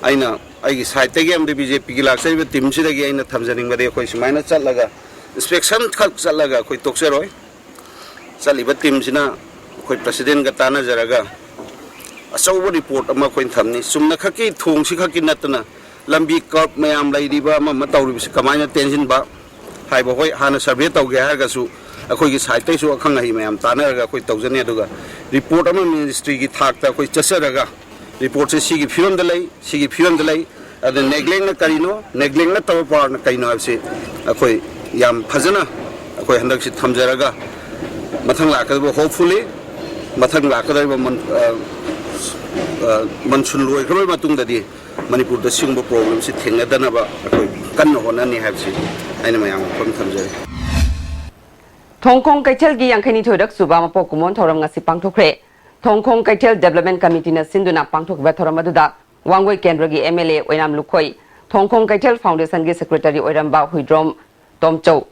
ꯑꯩꯅ ꯑꯩꯒꯤ sideꯇꯒꯤ ꯑꯃꯗꯤ BJPꯒꯤ ꯂꯥꯛꯆꯔꯤꯕ teamꯁꯤꯗꯒꯤ ꯑꯩꯅ ꯊꯝꯖꯅꯤꯡꯕꯗꯤ, ꯑꯩꯈꯣꯏ ꯁꯨꯃꯥꯏꯅ ꯆꯠꯂꯒ inspection ꯈꯛ ꯆꯠꯂꯒ ꯑꯩꯈꯣꯏ ꯇꯣꯛꯆꯔꯣꯏ꯫ ꯆꯠꯂꯤꯕ teamꯁꯤꯅ ꯑꯩꯈꯣꯏ presidentꯒ ꯇꯥꯟꯅꯖꯔꯒ ꯑꯆꯧꯕ report ꯑꯃ ꯑꯩꯈꯣꯏꯅ ꯊꯝꯅꯤ꯫ ꯆꯨꯝꯅ ꯈꯛꯀꯤ ꯊꯣꯡꯁꯤ ꯈꯛꯀꯤ ꯅꯠꯇꯅ ꯂꯝꯕꯤ curve ꯃꯌꯥꯝ ꯂꯩꯔꯤꯕ ꯑꯃ ꯑꯃ ꯇꯧꯔꯤꯕꯁꯤ ꯀꯃꯥꯏꯅ ꯇꯦꯟꯁꯤꯟꯕ ꯍꯥꯏꯕ, ꯍꯣꯏ, ꯍꯥꯟꯅ survey ꯇꯧꯒꯦ ꯍꯥꯏꯔꯒꯁꯨ ꯑꯩꯈꯣꯏꯒꯤ sideꯇꯩꯁꯨ ꯑꯈꯪ ꯑꯍꯩ ꯃꯌꯥꯝ ꯇꯥꯟꯅꯔꯒ ꯑꯩꯈꯣꯏ ꯇꯧꯖꯅꯤ꯫ ꯑꯗꯨꯒ report ꯑꯃ ministryꯒꯤ ꯊꯥꯛꯇ ꯑꯩꯈꯣꯏ ꯆꯠꯆꯔꯒ reportꯁꯦ ꯁꯤꯒꯤ ꯐꯤꯕꯝꯗ ꯂꯩ, ꯁꯤꯒꯤ ꯐꯤꯕꯝꯗ ꯂꯩ, ꯑꯗꯨ neglectꯅ ꯀꯔꯤꯅꯣ, neglect ꯅꯠꯇꯕ powerꯅ ꯀꯔꯤꯅꯣ ꯍꯥꯏꯕꯁꯤ ꯑꯩꯈꯣꯏ ꯌꯥꯝ ꯐꯖꯅ ꯑꯩꯈꯣꯏ ꯍꯟꯗꯛꯁꯤ ꯊꯝꯖꯔꯒ, ꯃꯊꯪ ꯂꯥꯛꯀꯗꯕ, hopefully ꯃꯊꯪ ꯂꯥꯛꯀꯗꯧꯔꯤꯕ ꯃꯟ-, ꯑ, ꯑ, monsoon ꯂꯣꯏꯈ꯭ꯔꯕ ꯃꯇꯨꯡꯗꯗꯤ ꯃꯅꯤꯄꯨꯔꯗ ꯁꯤꯒꯨꯝꯕ problemꯁꯤ ꯊꯦꯡꯅꯗꯅꯕ ꯑꯩꯈꯣꯏ ꯀꯟꯅ ꯍꯣꯠꯅꯅꯤ ꯍꯥꯏꯕꯁꯤ ꯑꯩꯅ ꯃꯌꯥꯝꯒꯤ ꯃꯐꯝ ꯊꯝꯖꯔꯤ꯫ ꯊꯣꯡꯈꯣꯡ ꯀꯩꯊꯦꯜꯒꯤ ꯌꯥꯡꯈꯩꯅꯤꯊꯣꯏꯔꯛ ꯁꯨꯕ ꯃꯄꯣꯛ ꯀꯨꯝꯑꯣꯟ ꯊꯧꯔꯝ ꯉꯁꯤ ꯄꯥꯡꯊꯣꯛꯈ꯭ꯔꯦ꯫ ꯊꯣꯡꯈꯣꯡ ꯀꯩꯊꯦꯜ Development Committeeꯅ ꯁꯤꯟꯗꯨꯅ ꯄꯥꯡꯊꯣꯛꯈꯤꯕ ꯊꯧꯔꯝ ꯑꯗꯨꯗ ꯋꯥꯡꯒꯣꯏ ꯀꯦꯟꯗ꯭ꯔꯒꯤ MLA ꯑꯣꯏꯅꯥꯝ ꯂꯨꯈꯣꯏ, ꯊꯣꯡꯈꯣꯡ ꯀꯩꯊꯦꯜ Foundationꯒꯤ secretary ꯑꯣꯏꯔꯝꯕ Huidrom ꯇꯣꯝꯆꯧ,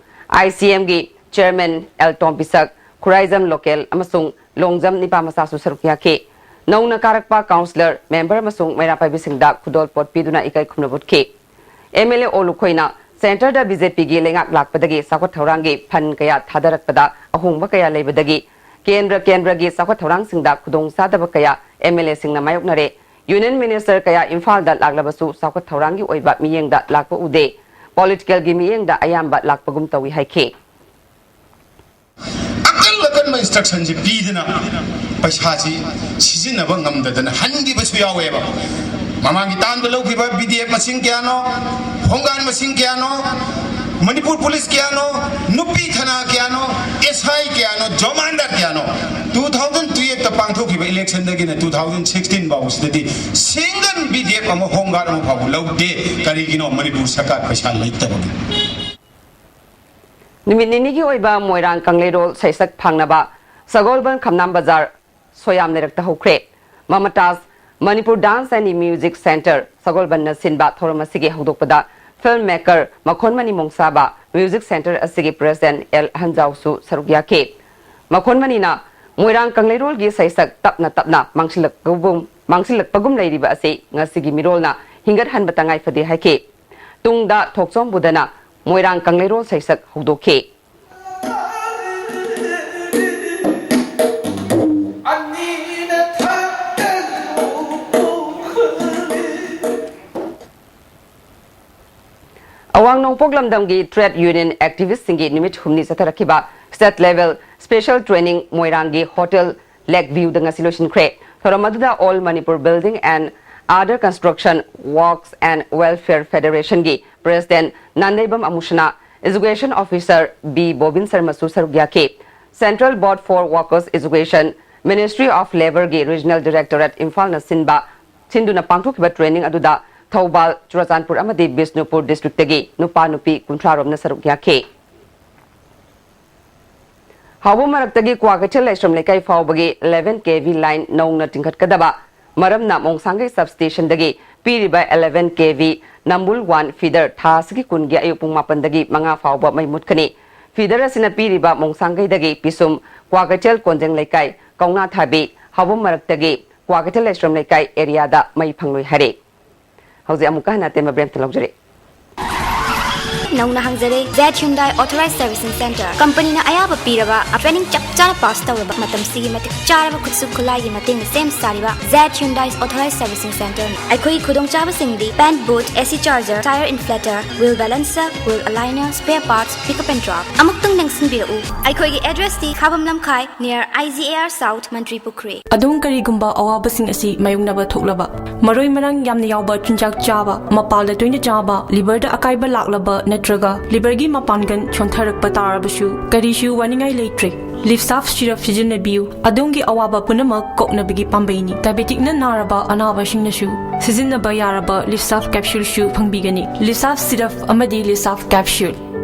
ICMꯒꯤ chairman L ꯇꯣꯝꯕꯤꯁꯛ, Khuraijam local ꯑꯃꯁꯨꯡ ꯂꯣꯡꯖꯝ ꯅꯤꯄꯥꯃꯆꯥꯁꯨ ꯁꯔꯨꯛ ꯌꯥꯈꯤ꯫ ꯅꯧꯅ ꯀꯥꯔꯛꯄ councillor, member ꯑꯃꯁꯨꯡ ꯃꯩꯔꯥ ꯄꯥꯏꯕꯤꯁꯤꯡꯗ ꯈꯨꯗꯣꯜꯄꯣꯠ ꯄꯤꯗꯨꯅ ꯏꯀꯥꯏ ꯈꯨꯝꯅꯕ ꯎꯠꯈꯤ꯫ MLA ꯑꯣ ꯂꯨꯈꯣꯏꯅ centreꯗ BJPꯒꯤ ꯂꯩꯉꯥꯛ ꯂꯥꯛꯄꯗꯒꯤ ꯆꯥꯎꯈꯠ ꯊꯧꯔꯥꯡꯒꯤ fund ꯀꯌꯥ ꯊꯥꯗꯔꯛꯄꯗ ꯑꯍꯣꯡꯕ ꯀꯌꯥ ꯂꯩꯕꯗꯒꯤ ꯀꯦꯟꯗ꯭ꯔ ꯀꯦꯟꯗ꯭ꯔꯒꯤ ꯆꯥꯎꯈꯠ ꯊꯧꯔꯥꯡꯁꯤꯡꯗ ꯈꯨꯗꯣꯡꯆꯥꯗꯕ ꯀꯌꯥ MLAꯁꯤꯡꯅ ꯃꯥꯌꯣꯛꯅꯔꯦ꯫ Union minister ꯀꯌꯥ ꯏꯝꯐꯥꯜꯗ ꯂꯥꯛꯂꯕꯁꯨ ꯆꯥꯎꯈꯠ ꯊꯧꯔꯥꯡꯒꯤ ꯑꯣꯏꯕ ꯃꯤꯠꯌꯦꯡꯗ ꯂꯥꯛꯄ ꯎꯗꯦ꯫ Politicalꯒꯤ ꯃꯤꯠꯌꯦꯡꯗ ꯑꯌꯥꯝꯕ ꯂꯥꯛꯄꯒꯨꯝ ꯇꯧꯏ ꯍꯥꯏꯈꯤ꯫ ꯑꯀꯟ ꯑꯀꯟꯕ instructionꯁꯦ ꯄꯤꯗꯅ ꯄꯩꯁꯥꯁꯤ ꯁꯤꯖꯤꯟꯅꯕ ꯉꯝꯗꯗꯅ ꯍꯟꯈꯤꯕꯁꯨ ꯌꯥꯎꯋꯦꯕ꯫ ꯃꯃꯥꯡꯒꯤ ꯇꯥꯝꯗ ꯂꯧꯈꯤꯕ ꯕꯤ ꯗꯤ ꯑꯦꯐ ꯃꯁꯤꯡ ꯀꯌꯥꯅꯣ, ꯍꯣꯝꯒꯥꯔꯗ ꯃꯁꯤꯡ ꯀꯌꯥꯅꯣ, ꯃꯅꯤꯄꯨꯔ ꯄꯨꯂꯤꯁ ꯀꯌꯥꯅꯣ, ꯅꯨꯄꯤ ꯊꯅꯥ ꯀꯌꯥꯅꯣ, ꯑꯦꯁ ꯑꯥꯏ ꯀꯌꯥꯅꯣ, ꯖꯣꯃꯥꯟꯗꯥꯔ ꯀꯌꯥꯅꯣ, ꯇꯨ ꯊꯥꯎꯖꯟ ꯇꯨꯌꯦꯜꯐꯇ ꯄꯥꯡꯊꯣꯛꯈꯤꯕ ꯏꯂꯦꯛꯁꯟꯗꯒꯤꯅ ꯇꯨ ꯊꯥꯎꯖꯟ ꯁꯤꯛꯁꯇꯤꯟ ꯐꯥꯎꯕꯁꯤꯗꯗꯤ ꯁꯤꯡꯒꯜ ꯕꯤ ꯗꯤ ꯑꯦꯐ ꯑꯃ, ꯍꯣꯝꯒꯥꯔꯗ ꯑꯃ ꯐꯥꯎꯕ ꯂꯧꯗꯦ꯫ ꯀꯔꯤꯒꯤꯅꯣ? ꯃꯅꯤꯄꯨꯔ ꯁꯔꯀꯥꯔ ꯄꯩꯁꯥ ꯂꯩꯇꯕꯒꯤ꯫ ꯅꯨꯃꯤꯠ ꯅꯤꯅꯤꯒꯤ ꯑꯣꯏꯕ ꯃꯣꯏꯔꯥꯡ ꯀꯪꯂꯩꯔꯣꯜ ꯁꯩꯁꯛ ꯐꯥꯡꯅꯕ ꯁꯒꯣꯜꯕꯟ ꯈꯝꯅꯥꯝ ꯕꯖꯥꯔ ꯁꯣꯌꯥꯝ ꯂꯩꯔꯛꯇ ꯍꯧꯈ꯭ꯔꯦ꯫ ꯃꯃꯇꯥꯖ Manipur Dance and Music Centre ꯁꯒꯣꯜꯕꯟꯅ ꯁꯤꯟꯕ ꯊꯧꯔꯝ ꯑꯁꯤꯒꯤ ꯍꯧꯗꯣꯛꯄꯗ ꯐꯤꯜꯝ ꯃꯦꯀꯔ ꯃꯈꯣꯟꯃꯅꯤ ꯃꯣꯡꯁꯥꯕ ꯃ꯭ꯌꯨꯖꯤꯛ ꯁꯦꯟꯇꯔ ꯑꯁꯤꯒꯤ ꯄ꯭ꯔꯦꯁꯤꯗꯦꯟꯠ ꯑꯦꯜ ꯑꯍꯟꯖꯥꯎꯁꯨ ꯁꯔꯨꯛ ꯌꯥꯈꯤ꯫ ꯃꯈꯣꯟꯃꯅꯤꯅ ꯃꯣꯏꯔꯥꯡ ꯀꯪꯂꯩꯔꯣꯜꯒꯤ ꯁꯩꯁꯛ ꯇꯞꯅ ꯇꯞꯅ ꯃꯥꯡꯁꯤꯜꯂꯛꯄꯒꯨꯝ ꯃꯥꯡꯁꯤꯜꯂꯛꯄꯒꯨꯝ ꯂꯩꯔꯤꯕ ꯑꯁꯤ ꯉꯁꯤꯒꯤ ꯃꯤꯔꯣꯜꯅ ꯍꯤꯡꯒꯠꯍꯟꯕ ꯇꯉꯥꯏ ꯐꯗꯦ ꯍꯥꯏꯈꯤ꯫ ꯇꯨꯡꯗ ꯊꯣꯛꯆꯣꯝ ꯕꯨꯙꯅ ꯃꯣꯏꯔꯥꯡ ꯀꯪꯂꯩꯔꯣꯜ ꯁꯩꯁꯛ ꯍꯧꯗꯣꯛꯈꯤ꯫ ꯑꯋꯥꯡ ꯅꯣꯡꯄꯣꯛ ꯂꯝꯗꯝꯒꯤ ꯇ꯭ꯔꯦꯗ ꯌꯨꯅꯤꯌꯟ ꯑꯦꯛꯇꯤꯚꯤꯁ꯭ꯠꯁꯤꯡꯒꯤ ꯅꯨꯃꯤꯠ ꯍꯨꯝꯅꯤ ꯆꯠꯊꯔꯛꯈꯤꯕ ꯁ꯭ꯇꯦꯠ ꯂꯦꯚꯦꯜ ꯁ꯭ꯄꯦꯁꯦꯜ ꯇ꯭ꯔꯦꯅꯤꯡ ꯃꯣꯏꯔꯥꯡꯒꯤ ꯍꯣꯇꯦꯜ ꯂꯦꯛ ꯚ꯭ꯌꯨꯗ ꯉꯁꯤ ꯂꯣꯏꯁꯤꯟꯈ꯭ꯔꯦ꯫ ꯊꯧꯔꯝ ꯑꯗꯨꯗ All Manipur Building and Other Construction Works and Welfare Federationꯒꯤ president Nandeibam Amusana, education officer B Bobin ꯁꯔꯃꯁꯨ ꯁꯔꯨꯛ ꯌꯥꯈꯤ꯫ Central Board for Workers Education, Ministry of Labourꯒꯤ ꯔꯤꯖꯅꯦꯜ ꯗꯤꯔꯦꯛꯇꯣꯔꯦꯠ ꯏꯝꯐꯥꯜꯅ ꯁꯤꯟꯕ ꯁꯤꯟꯗꯨꯅ ꯄꯥꯡꯊꯣꯛꯈꯤꯕ ꯇ꯭ꯔꯦꯅꯤꯡ ꯑꯗꯨꯗ ꯊꯧꯕꯥꯜ, ꯆꯨꯔꯥꯆꯥꯟꯄꯨꯔ ꯑꯃꯗꯤ ꯕꯤꯁꯅꯨꯄꯨꯔ ꯗꯤꯁꯇ꯭ꯔꯤꯛꯇꯒꯤ ꯅꯨꯄꯥ ꯅꯨꯄꯤ ꯀꯨꯟꯊ꯭ꯔꯥ ꯔꯣꯝꯅ ꯁꯔꯨꯛ ꯌꯥꯈꯤ꯫ ꯍꯥꯎꯕ ꯃꯔꯛꯇꯒꯤ ꯀ꯭ꯋꯥꯀꯩꯊꯦꯜ ꯂꯥꯏꯁ꯭ꯔꯝ ꯂꯩꯀꯥꯏ ꯐꯥꯎꯕꯒꯤ eleven K V line ꯅꯧꯅ ꯆꯤꯡꯈꯠꯀꯗꯕ ꯃꯔꯝꯅ ꯃꯣꯡꯁꯥꯡꯒꯩ ꯁꯕ ꯁ꯭ꯇꯦꯁꯟꯗꯒꯤ ꯄꯤꯔꯤꯕ eleven K V ꯅꯝꯕꯨꯜ one feeder ꯊꯥ ꯑꯁꯤꯒꯤ ꯀꯨꯟꯒꯤ ꯑꯌꯨꯛ ꯄꯨꯡ ꯃꯥꯄꯟꯗꯒꯤ ꯃꯉꯥ ꯐꯥꯎꯕ ꯃꯩ ꯃꯨꯠꯀꯅꯤ꯫ Feeder ꯑꯁꯤꯅ ꯄꯤꯔꯤꯕ ꯃꯣꯡꯁꯥꯡꯒꯩꯗꯒꯤ ꯄꯤꯁꯨꯝ, ꯀ꯭ꯋꯥꯀꯩꯊꯦꯜ ꯀꯣꯟꯖꯦꯡ ꯂꯩꯀꯥꯏ, ꯀꯧꯅꯥ ꯊꯥꯕꯤ, ꯍꯥꯎꯕ ꯃꯔꯛꯇꯒꯤ ꯀ꯭ꯋꯥꯀꯩꯊꯦꯜ ꯂꯥꯏꯁ꯭ꯔꯝ ꯂꯩꯀꯥꯏ ꯑꯦꯔꯤꯌꯥꯗ ꯃꯩ ꯐꯪꯂꯣꯏ ꯍꯥꯏꯔꯤ꯫ ꯍꯧꯖꯤꯛ ꯑꯃꯨꯛꯀ ꯍꯟꯅ ꯑꯇꯦꯝꯕ ꯕ꯭ꯔꯦꯛꯇ ꯂꯧꯖꯔꯤ꯫ ꯅꯧꯅ ꯍꯥꯡꯖꯔꯦ Z Hyundai authorise servicing centre. ꯀꯝꯄꯅꯤꯅ ꯑꯌꯥꯕ ꯄꯤꯔꯕ ꯇ꯭ꯔꯦꯅꯤꯡ ꯆꯞ ꯆꯥꯅ ꯄꯥꯁ ꯇꯧꯔꯕ ꯃꯇꯝꯁꯤꯒꯤ ꯃꯇꯤꯛ ꯆꯥꯔꯕ ꯈꯨꯠꯁꯨ ꯈꯨꯠꯂꯥꯏꯒꯤ ꯃꯇꯦꯡꯅ ꯁꯦꯝ ꯁꯥꯔꯤꯕ ꯖꯦꯠ ꯍ꯭ꯌꯨꯟꯗꯥꯏ ꯑꯣꯊꯣꯔꯥꯏꯖ ꯁꯔꯚꯤꯁꯤꯡ ꯁꯦꯟꯇꯔꯅꯤ꯫ ꯑꯩꯈꯣꯏꯒꯤ ꯈꯨꯗꯣꯡꯆꯥꯕꯁꯤꯡꯗꯤ paint booth, A C charger, tyre inflator, wheel balancer, wheel aligner, spare parts, pick up and drop. ꯑꯃꯨꯛꯇꯪ ꯅꯤꯡꯁꯤꯡꯕꯤꯔꯛꯎ, ꯑꯩꯈꯣꯏꯒꯤ ꯑꯦꯗ꯭ꯔꯦꯁꯇꯤ ꯈꯥꯕꯝ ꯂꯝꯈꯥꯏ, near I G A R South, ꯃꯟꯇ꯭ꯔꯤ ꯄꯨꯈ꯭ꯔꯤ꯫ ꯑꯗꯣꯝ ꯀꯔꯤꯒꯨꯝꯕ ꯑꯋꯥꯕꯁꯤꯡ ꯑꯁꯤ ꯃꯥꯌꯣꯛꯅꯕ ꯊꯣꯛꯂꯕ, ꯃꯔꯣꯏ ꯃꯔꯥꯡ ꯌꯥꯝꯅ ꯌꯥꯎꯕ ꯆꯤꯟꯖꯥꯛ ꯆꯥꯕ, ꯃꯄꯥꯜꯗ ꯇꯣꯏꯅ ꯆꯥꯕ, ꯂꯤꯚꯔꯗ ꯑꯀꯥꯏꯕ ꯂꯥꯛꯂꯕ ꯅꯠꯇ꯭ꯔꯒ ꯂꯤꯚꯔꯒꯤ ꯃꯄꯥꯡꯒꯜ ꯁꯣꯟꯊꯔꯛꯄ ꯇꯥꯔꯕꯁꯨ ꯀꯔꯤꯁꯨ ꯋꯥꯅꯤꯡꯉꯥꯏ ꯂꯩꯇ꯭ꯔꯦ꯫ ꯂꯤꯞꯁꯥꯐ ꯁꯤꯔꯞ ꯁꯤꯖꯤꯟꯅꯕꯤꯌꯨ, ꯑꯗꯣꯝꯒꯤ ꯑꯋꯥꯕ ꯄꯨꯝꯅꯃꯛ ꯀꯣꯛꯅꯕꯒꯤ ꯄꯥꯝꯕꯩꯅꯤ꯫ ꯗꯥꯏꯕꯦꯇꯤꯛꯅ ꯅꯥꯔꯕ ꯑꯅꯥꯕꯁꯤꯡꯅꯁꯨ ꯁꯤꯖꯤꯟꯅꯕ ꯌꯥꯔꯕ ꯂꯤꯞꯁꯥꯐ ꯀꯦꯞꯁꯨꯜꯁꯨ ꯐꯪꯕꯤꯒꯅꯤ꯫ ꯂꯤꯞꯁꯥꯐ ꯁꯤꯔꯞ ꯑꯃꯗꯤ ꯂꯤꯞꯁꯥꯐ ꯀꯦꯞꯁꯨꯜ꯫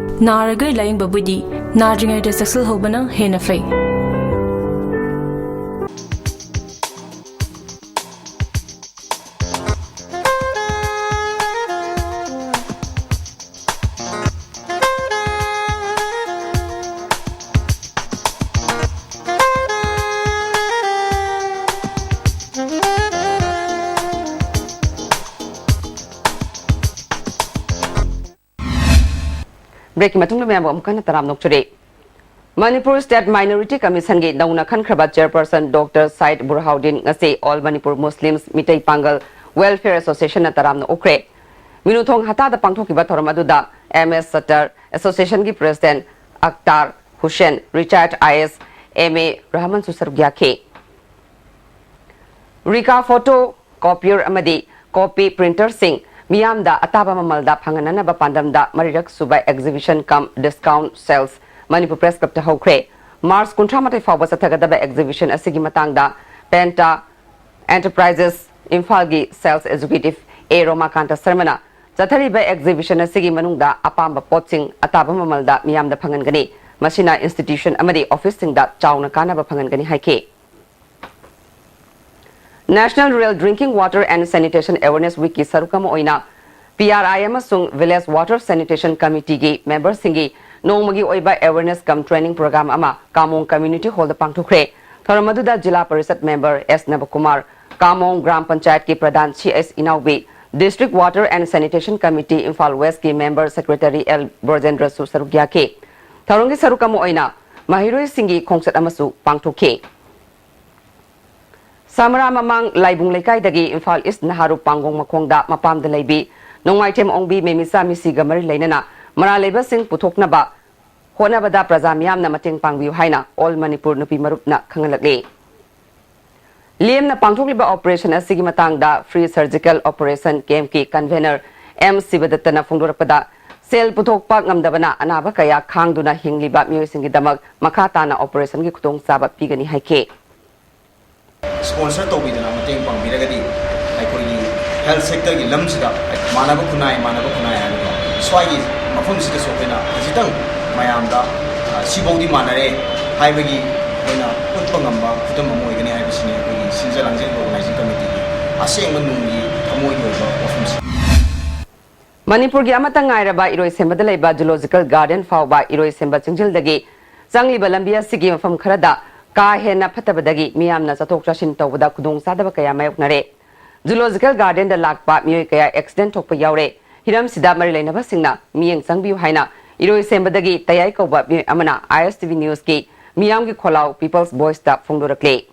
ꯅꯥꯔꯒ ꯂꯥꯌꯦꯡꯕꯕꯨꯗꯤ ꯅꯥꯗ꯭ꯔꯤꯉꯩꯗ ꯆꯦꯛꯁꯤꯜꯍꯧꯕꯅ ꯍꯦꯟꯅ ꯐꯩ꯫ ꯕ꯭ꯔꯦꯛꯀꯤ ꯃꯇꯨꯡꯗ ꯃꯌꯥꯝꯕꯨ ꯑꯃꯨꯛ ꯍꯟꯅ ꯇꯔꯥꯝꯅ ꯑꯣꯛꯆꯔꯤ꯫ ꯃꯅꯤꯄꯨꯔ ꯁ꯭ꯇꯦꯠ ꯃꯥꯏꯅꯣꯔꯤꯇꯤ ꯀꯃꯤꯁꯟꯒꯤ ꯅꯧꯅ ꯈꯟꯈ꯭ꯔꯕ ꯆꯦꯌꯔꯄꯔꯁꯟ ꯗꯣꯛꯇꯔ ꯁꯥꯏꯗ ꯕꯨꯔꯍꯥꯎꯗꯤꯟ ꯉꯁꯤ ꯑꯣꯜ ꯃꯅꯤꯄꯨꯔ ꯃꯨꯁꯂꯤꯝꯁ ꯃꯤꯇꯩ ꯄꯥꯡꯒꯜ ꯋꯦꯜꯐꯤꯌꯔ ꯑꯦꯁꯣꯁꯤꯌꯦꯁꯟꯅ ꯇꯔꯥꯝꯅ ꯑꯣꯛꯈ꯭ꯔꯦ꯫ ꯃꯤꯅꯨꯊꯣꯡ ꯍꯇꯥꯗ ꯄꯥꯡꯊꯣꯛꯈꯤꯕ ꯊꯧꯔꯝ ꯑꯗꯨꯗ ꯑꯦꯝ ꯑꯦꯁ ꯁꯠꯇꯔ, ꯑꯦꯁꯣꯁꯤꯌꯦꯁꯟꯒꯤ president Akhtar Hussain, retired I S M A ꯔꯍꯃꯟꯁꯨ ꯁꯔꯨꯛ ꯌꯥꯈꯤ꯫ ꯔꯤꯀꯥ ꯐꯣꯇꯣ ꯀꯣꯄꯤꯌꯔ ꯑꯃꯗꯤ ꯀꯣꯄꯤ ꯄ꯭ꯔꯤꯟꯇꯔꯁꯤꯡ ꯃꯤꯌꯥꯝꯗ ꯑꯇꯥꯕ ꯃꯃꯜꯗ ꯐꯪꯍꯟꯅꯅꯕ ꯄꯥꯟꯗꯝꯗ ꯃꯔꯤꯔꯛ ꯁꯨꯕ ꯑꯦꯛꯖꯤꯕꯤꯁꯟ ꯀꯝ ꯗꯤꯁꯀꯥꯎꯟꯠ ꯁꯦꯜꯁ ꯃꯅꯤꯄꯨꯔ ꯄ꯭ꯔꯦꯁ ꯀ꯭ꯂꯕꯇ ꯍꯧꯈ꯭ꯔꯦ꯫ ꯃꯥꯔꯆ ꯀꯨꯟꯊ꯭ꯔꯥ ꯃꯥꯊꯣꯏ ꯐꯥꯎꯕ ꯆꯠꯊꯒꯗꯕ ꯑꯦꯛꯖꯤꯕꯤꯁꯟ ꯑꯁꯤꯒꯤ ꯃꯇꯥꯡꯗ ꯄꯦꯟꯇꯥ ꯑꯦꯟꯇꯔꯄ꯭ꯔꯥꯏꯖꯦꯁ ꯏꯝꯐꯥꯜꯒꯤ ꯁꯦꯜꯁ ꯑꯦꯛꯖꯤꯀ꯭ꯌꯨꯇꯤꯚ ꯑꯦ ꯔꯣꯃꯥꯀꯥꯟꯇ ꯁꯔꯃꯅ ꯆꯠꯊꯔꯤꯕ ꯑꯦꯛꯖꯤꯕꯤꯁꯟ ꯑꯁꯤꯒꯤ ꯃꯅꯨꯡꯗ ꯑꯄꯥꯝꯕ ꯄꯣꯠꯁꯤꯡ ꯑꯇꯥꯕ ꯃꯃꯜꯗ ꯃꯤꯌꯥꯝꯗ ꯐꯪꯍꯟꯒꯅꯤ꯫ ꯃꯁꯤꯅ ꯏꯟꯁꯇꯤꯇ꯭ꯌꯨꯁꯟ ꯑꯃꯗꯤ ꯑꯣꯐꯤꯁꯁꯤꯡꯗ ꯆꯥꯎꯅ ꯀꯥꯟꯅꯕ ꯐꯪꯍꯟꯒꯅꯤ ꯍꯥꯏꯈꯤ꯫ National Rural Drinking Water and Sanitation Awareness Weekꯀꯤ ꯁꯔꯨꯛ ꯑꯃ ꯑꯣꯏꯅ ꯄꯤ ꯑꯥꯔ ꯑꯥꯏ ꯑꯃꯁꯨꯡ Village Water Sanitation Committeeꯒꯤ ꯃꯦꯝꯕꯔꯁꯤꯡꯒꯤ ꯅꯣꯡꯃꯒꯤ ꯑꯣꯏꯕ awareness cum training program ꯑꯃ ꯀꯥꯃꯣꯡ Community Hallꯗ ꯄꯥꯡꯊꯣꯛꯈ꯭ꯔꯦ꯫ ꯊꯧꯔꯝ ꯑꯗꯨꯗ ꯖꯤꯂꯥ ꯄꯔꯤꯁꯠ ꯃꯦꯝꯕꯔ ꯑꯦꯁ ꯅꯕꯀꯨꯃꯥꯔ, ꯀꯥꯃꯣꯡ ꯒ꯭ꯔꯥꯝ ꯄꯟꯆꯥꯌꯠꯀꯤ ꯄ꯭ꯔꯙꯥꯟ C S ꯏꯅꯥꯎꯕꯤ, District Water and Sanitation Committee Imphal West ꯀꯤ member secretary L ꯕ꯭ꯔꯣꯖꯦꯟꯗ꯭ꯔꯁꯨ ꯁꯔꯨꯛ ꯌꯥꯈꯤ꯫ ꯊꯧꯔꯝꯒꯤ ꯁꯔꯨꯛ ꯑꯃ ꯑꯣꯏꯅ ꯃꯍꯩꯔꯣꯏꯁꯤꯡꯒꯤ ꯈꯣꯡꯆꯠ ꯑꯃꯁꯨ ꯄꯥꯡꯊꯣꯛꯈꯤ꯫ ꯁꯃꯔꯥ ꯃꯃꯥꯡ ꯂꯥꯏꯕꯨꯡ ꯂꯩꯀꯥꯏꯗꯒꯤ ꯏꯝꯐꯥꯜ ꯏꯁ ꯅꯍꯥꯔꯨꯞ ꯄꯥꯡꯒꯣꯡ ꯃꯈꯣꯡꯗ ꯃꯄꯥꯝꯗ ꯂꯩꯕꯤ ꯅꯣꯡꯃꯥꯏꯊꯦꯝ ꯑꯣꯡꯕꯤ ꯃꯦꯃꯤꯁꯥ ꯃꯤꯁꯤꯒ ꯃꯔꯤ ꯂꯩꯅꯅ ꯃꯔꯥꯜ ꯂꯩꯕꯁꯤꯡ ꯄꯨꯊꯣꯛꯅꯕ ꯍꯣꯠꯅꯕꯗ ꯄ꯭ꯔꯖꯥ ꯃꯤꯌꯥꯝꯅ ꯃꯇꯦꯡ ꯄꯥꯡꯕꯤꯌꯨ ꯍꯥꯏꯅ All Manipur ꯅꯨꯄꯤ ꯃꯔꯨꯞꯅ ꯈꯪꯍꯜꯂꯛꯂꯤ꯫ ꯂꯦꯝꯅ ꯄꯥꯡꯊꯣꯛꯂꯤꯕ operation ꯑꯁꯤꯒꯤ ꯃꯇꯥꯡꯗ Free Surgical Operation Camp ꯀꯤ convener M ꯁꯤꯕꯗꯠꯇꯅ ꯐꯣꯡꯗꯣꯔꯛꯄꯗ, ꯁꯦꯜ ꯄꯨꯊꯣꯛꯄ ꯉꯝꯗꯕꯅ ꯑꯅꯥꯕ ꯀꯌꯥ ꯈꯥꯡꯗꯨꯅ ꯍꯤꯡꯂꯤꯕ ꯃꯤꯑꯣꯏꯁꯤꯡꯒꯤꯗꯃꯛ ꯃꯈꯥ ꯇꯥꯅ operation ꯒꯤ ꯈꯨꯗꯣꯡꯆꯥꯕ ꯄꯤꯒꯅꯤ ꯍꯥꯏꯈꯤ꯫ Sponsor ꯇꯧꯕꯤꯗꯅ ꯃꯇꯦꯡ ꯄꯥꯡꯕꯤꯔꯒꯗꯤ ꯑꯩꯈꯣꯏꯒꯤ health sector ꯒꯤ ꯂꯝꯁꯤꯗ ꯃꯥꯟꯅꯕ ꯈꯨꯟꯅꯥꯏ, ꯃꯥꯟꯅꯕ ꯈꯨꯟꯅꯥꯏ ꯍꯥꯏꯕꯗꯣ ꯁ꯭ꯋꯥꯏꯒꯤ ꯃꯐꯝꯁꯤꯗꯁꯨ ꯑꯩꯈꯣꯏꯅ ꯈꯖꯤꯛꯇꯪ ꯃꯌꯥꯝꯗ, ꯑ, ꯁꯤꯐꯧꯗꯤ ꯃꯥꯟꯅꯔꯦ ꯍꯥꯏꯕꯒꯤ ꯑꯩꯈꯣꯏꯅ ꯎꯠꯄ ꯉꯝꯕ ꯈꯨꯗꯝ ꯑꯃ ꯑꯣꯏꯒꯅꯤ ꯍꯥꯏꯕꯁꯤꯅꯤ ꯑꯩꯈꯣꯏꯒꯤ ꯁꯤꯟꯖ ꯂꯥꯡꯖ organizing committee ꯒꯤ ꯑꯁꯦꯡꯕ ꯅꯨꯡꯒꯤ ꯊꯃꯣꯏꯒꯤ ꯑꯣꯏꯕ ꯋꯥꯐꯝꯁꯤꯡ꯫ ꯃꯅꯤꯄꯨꯔꯒꯤ ꯑꯃꯠꯇ ꯉꯥꯏꯔꯕ ꯏꯔꯣꯏꯁꯦꯝꯕꯗ ꯂꯩꯕ Zoological Garden ꯐꯥꯎꯕ ꯏꯔꯣꯏꯁꯦꯝꯕ ꯆꯤꯡꯖꯤꯜꯗꯒꯤ ꯆꯪꯂꯤꯕ ꯂꯝꯕꯤ ꯑꯁꯤꯒꯤ ꯃꯐꯝ ꯈꯔꯗ ꯀꯥ ꯍꯦꯟꯅ ꯐꯠꯇꯕꯗꯒꯤ ꯃꯤꯌꯥꯝꯅ ꯆꯠꯊꯣꯛ ꯆꯠꯁꯤꯟ ꯇꯧꯕꯗ ꯈꯨꯗꯣꯡꯆꯥꯗꯕ ꯀꯌꯥ ꯃꯥꯌꯣꯛꯅꯔꯦ꯫ Zoological Garden ꯗ ꯂꯥꯛꯄ ꯃꯤꯑꯣꯏ ꯀꯌꯥ accident ꯊꯣꯛꯄ ꯌꯥꯎꯔꯦ꯫ ꯍꯤꯔꯝꯁꯤꯗ ꯃꯔꯤ ꯂꯩꯅꯕꯁꯤꯡꯅ ꯃꯤꯠꯌꯦꯡ ꯆꯪꯕꯤꯌꯨ ꯍꯥꯏꯅ ꯏꯔꯣꯏꯁꯦꯝꯕꯗꯒꯤ ꯇꯌꯥꯏ ꯀꯧꯕ ꯃꯤꯑꯣꯏ ꯑꯃꯅ I S T V News ꯀꯤ ꯃꯤꯌꯥꯝꯒꯤ ꯈꯣꯜꯂꯥꯎ People's Voice ꯇ ꯐꯣꯡꯗꯣꯔꯛꯂꯤ꯫